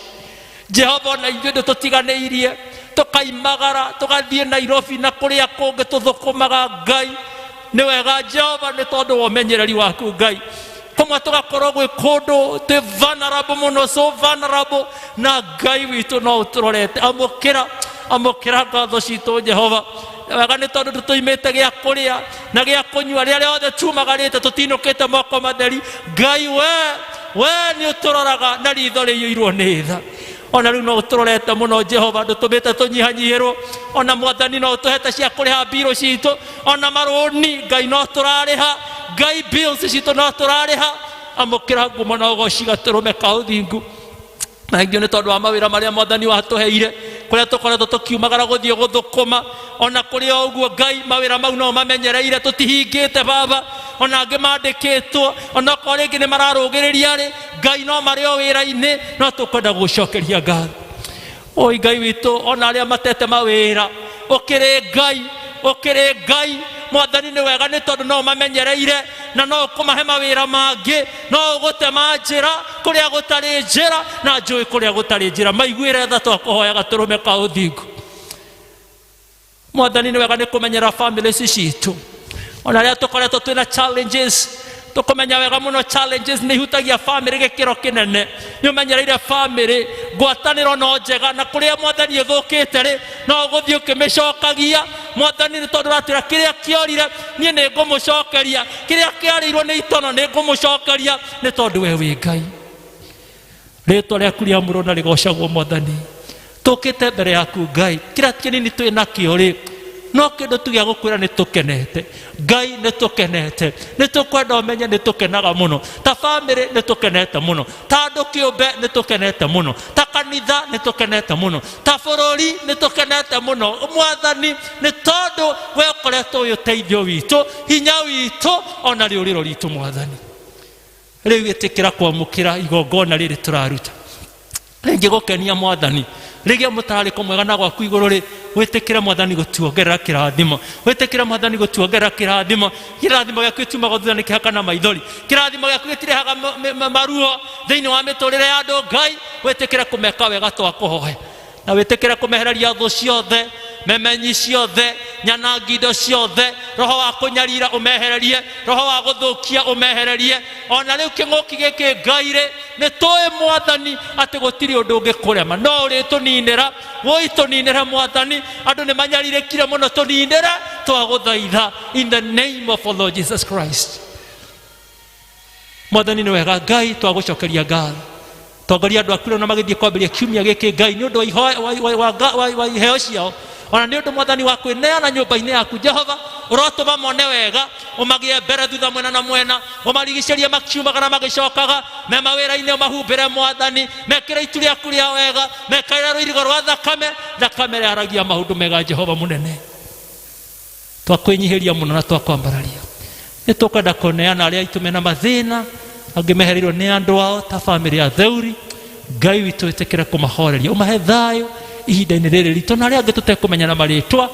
Jehova ona ithuĩ ndũtũtiganĩirie tũkaimagara tũgathiĩ Nairobi na kũrĩa kũngĩ tũthũkũmaga Ngai nĩ wega Jehova nĩ tondũ wa ũmenyereri waku Ngai kũmwe tũgakorwo gwĩ kũndũ twĩ vulnerable mũno so vulnerable na Ngai witũ no ũtũrorete amũkĩra amũkĩra ngatho citũ Jehova nĩ wega nĩ tondũ tũtũimĩte gĩa kũrĩa na gĩa kũnyua rĩrĩa rĩothe tumagarĩte tũtinũkĩte moko matheri Ngai we we nĩ ũtũroraga na ritho rĩiyũirwo nĩ tha ona rĩu no ũtũrorete mũno Jehova ndũtũmĩte tũnyihanyihĩrwo ona mwathani no ũtũhete cia kũrĩha mbirũ citũ ona marũni Ngai no tũrarĩha Ngai bills citũ no tũrarĩha amũkĩra ngumo na ũgoci gatũrũme ka ũthingu thengio nĩ tondũ wa mawĩra marĩa mwathani watũheire kũrĩa tũkoretwo tũkiumagara gũthiĩ gũthũkũma ona kũrĩ o ũguo Ngai mawĩra mau no mamenyereire tũtihingĩte baba ona angĩ mandĩkĩtwo ona okorwo rĩngĩ nĩ mararũgĩrĩria rĩ Ngai no marĩ o wĩra-inĩ no tũkwenda gũgũcokeria ngatho oi Ngai witũ ona arĩa matete mawĩra ũkĩrĩ Ngai ũkĩrĩ Ngai mwathani nĩ wega nĩ tondũ no mamenyereire na no ũkũmahe mawĩra mangĩ no ũgũtema njĩra kũrĩa gũtarĩ njĩra na njũĩ kũrĩa gũtarĩ njĩra maiguĩre tha twakũhoya gatũrũme ka ũthingu mwathani nĩ wega nĩ kũmenyera family ici citũ ona rĩrĩa tũkoretwo twĩna challenges tũkũmenya wega mũno challenges nĩ ihutagia family gĩkĩro kĩnene nĩ ũmenyereire family ngwatanĩro no njega na kũrĩa mwathani ĩthũkĩte rĩ no ũgũthiĩ ũkĩmĩcokagia mwathani nĩ tondũ ũratwĩra kĩrĩa kĩorire niĩ nĩ ngũmũcokeria kĩrĩa kĩarĩirwo nĩ itono nĩ ngũmũcokeria nĩ tondũ we wĩ Ngai rĩtwa rĩaku rĩamũrwo na rĩgocagwo mwathani tũkĩte mbere yaku Ngai kĩrĩa kĩnini twĩ nakĩo rĩ no kĩndũ tu gĩa gũkwĩra nĩ tũkenete Ngai nĩ tũkenete nĩ tũkwenda ũmenye nĩ tũkenaga mũno ta bamĩrĩ nĩ tũkenete mũno ta andũ kĩũmbe nĩ tũkenete mũno ta kanitha nĩ tũkenete mũno ta bũrũri nĩ tũkenete mũno mwathani nĩ tondũ we ũkoretwo wĩ ũteithio witũ hinya witũ ona rĩũrĩro ritũ mwathani rĩu ĩtĩkĩra kwamũkĩra igongona rĩrĩ tũraruta rĩngĩ gũkenia mwathani rĩgĩa mũtararĩko mwega na gwaku igũrũ rĩ wĩtĩkĩre mwathani gũtuongerera kĩrathimo wĩtĩkĩre mwathani gũtuongerera kĩrathimo kĩrathimo gĩaku gĩtiumaga thutha nĩ kĩhaka na maithori kĩrathimo gĩaku gĩtirehaga maruo thĩinĩ wa mĩtũrĩre ya andũ Ngai wĩtĩkĩre kũmeka wega twakũhoya na wĩtĩkĩre kũmehereria thũ ciothe memenyi ciothe nyanangi indo ciothe roho wa kũnyarira ũmehererie roho wa gũthũkia ũmehererie ona rĩu kĩng'ũki gĩkĩ Ngai rĩ Nĩ tũĩ Mwathani atĩ gũtirĩ ũndũ ũngĩkũrema, no ũrĩtũninĩra. Woi, tũninĩre Mwathani, andũ nĩ manyarirĩkire mũno, tũninĩre, twagũthaitha in the name of our Lord Jesus Christ. Mwathani nĩ wega Ngai, twagũcokeria ngatho. Tongoria andũ aku rĩu na magĩthiĩ kwambĩrĩria kiumia gĩkĩ, Ngai, nĩ ũndũ wa ihoya- wa- wa- wa- wa- wa- wa iheo ciao, ona nĩ ũndũ Mwathani wa kwĩneana nyũmba-inĩ yaku. Jehova, ũrotũma mone wega, ũmagĩe mbere, thutha, mwena na mwena, ũmarigicĩrie makiumaga na magĩcokaga, me mawĩra-inĩ ũmahumbĩre Mwathani, mekĩre itu rĩaku rĩa wega, mekĩre rũirigo rwa thakame, thakame ĩrĩa yaragia maũndũ mega. Jehova mũnene, twakwĩnyihĩria mũno na twakwambararia. Nĩ tũkwenda kũneana arĩa aitũ mena mathĩna, angĩ mehereirwo nĩ andũ ao ta bamĩrĩ ya Theuri. Ngai witũ, ĩtĩkĩre kũmahoreria, ũmahe thayũ ihinda-inĩ rĩrĩ ritũ, na arĩa angĩ tũtekũmenya na marĩtwa,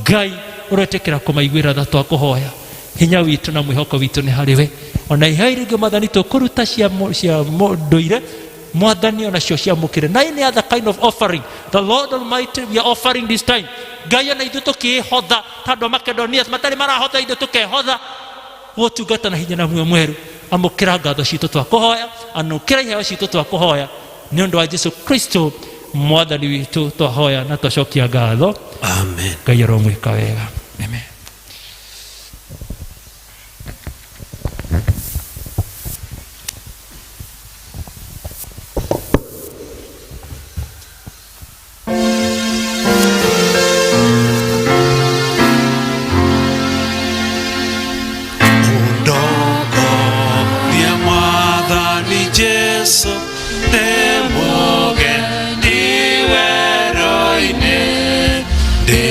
Ngai ũretĩkĩra kũmaiguĩra tha. Twakũhoya, hinya witũ na mwĩhoko witũ nĩ harĩ we. Ona iheo iria ingĩ Mwathani tũkũruta cia ndũire, Mwathani, onacio ciamũkĩre. Na any other kind of offering, the Lord Almighty, we are offering this time, Ngai, ona ithuĩ tũkĩĩhotha ta andũ a Makedonia matarĩ marahotha, ithuĩ tũkehotha gũtungata na hinya na muoyo mwerũ. Amũkĩra ngatho citũ, twakũhoya, anũkĩra iheo citũ, twakũhoya, nĩ ũndũ wa Jesu Kristo Mwathani witũ twahoya na twacokia ngatho. Amen. Ngai aromwĩka wega. Amen. Ũndongorie Mwathani Jesu, ndĩ mũgendi werũ-inĩ, ndĩ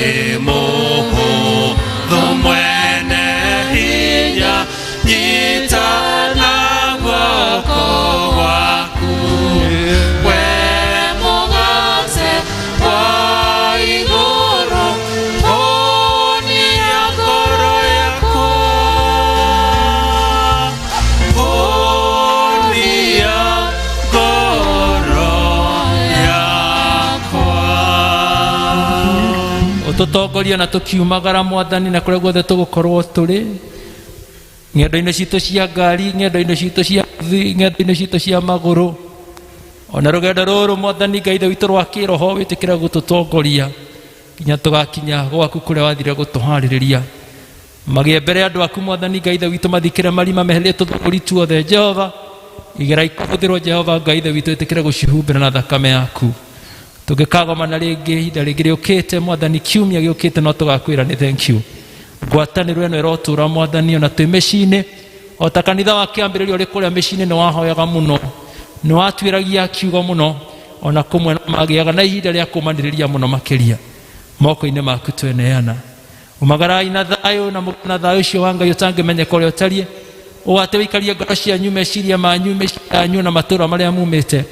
mũhũthũ, mwene hinya, nyita na guoko gwaku. We mũgate wa igũrũ, hũnia ngoro yakwa, hũnia ngoro yakwa. Ũtũtongoria na tũkiumagara Mwathani, na kũrĩa guothe tũgũkorwo tũrĩ, ng'endo-inĩ citũ cia ngari, ng'endo-inĩ citũ cia thi, ng'endo-inĩ citũ cia magũrũ, ona rũgendo rũrũ Mwathani Ngai Ithe witũ rwa kĩroho, wĩtĩkĩre gũtũtongoria nginya tũgakinya gwaku kũrĩa wathire gũtũharĩrĩria. Magĩe mbere andũ aku Mwathani Ngai Ithe witũ, mathikĩre marima, meherie tũthũngũri tuothe. Jehova, igera ikũhũthĩrwo, Jehova Ngai Ithe witũ, ĩtĩkĩre gũcihumbĩra na thakame yaku. Tũngĩkagomana rĩngĩ ihinda rĩngĩ rĩũkĩte Mwathani, kiumia gĩũkĩte, no tũgakwĩra nĩ thank you. Ngwatanĩro ĩno ĩrotũra Mwathani, ona twĩ mĩciĩ-inĩ, o ta kanitha wa kĩambĩrĩria ũrĩ kũrĩa mĩciĩ-inĩ, nĩ wahoyaga mũno, nĩ watuĩragia kiugo mũno, ona kũmwe no magĩaga na ihinda rĩa kũmanĩrĩria mũno makĩria. Moko-inĩ maku tweneana, umagarai na thayũ, na mũgĩe na thayũ ũcio wa Ngai ũtangĩmenyeka ũrĩa ũtariĩ, ũũ atĩ wĩikarie ngoro cianyu, meciria manyu, mĩciĩ yanyu na matũũra marĩa mumĩte.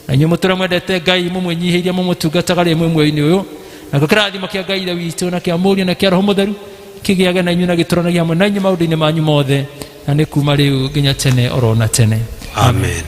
Na inyuĩ mũtũre mwendete Ngai, mũmwĩnyihĩirie, mũmũtungataga rĩ mwĩ muoyo-inĩ ũyũ. Nakĩo kĩrathimo kĩa Ngai Ithe witũ, na kĩa Mũriũ, na kĩa Roho Mũtheru kĩgĩage na inyuĩ na gĩtũranagie hamwe na inyuĩ maũndũ-inĩ manyu mothe, na nĩ kuma rĩu nginya tene oro na tene. Amen.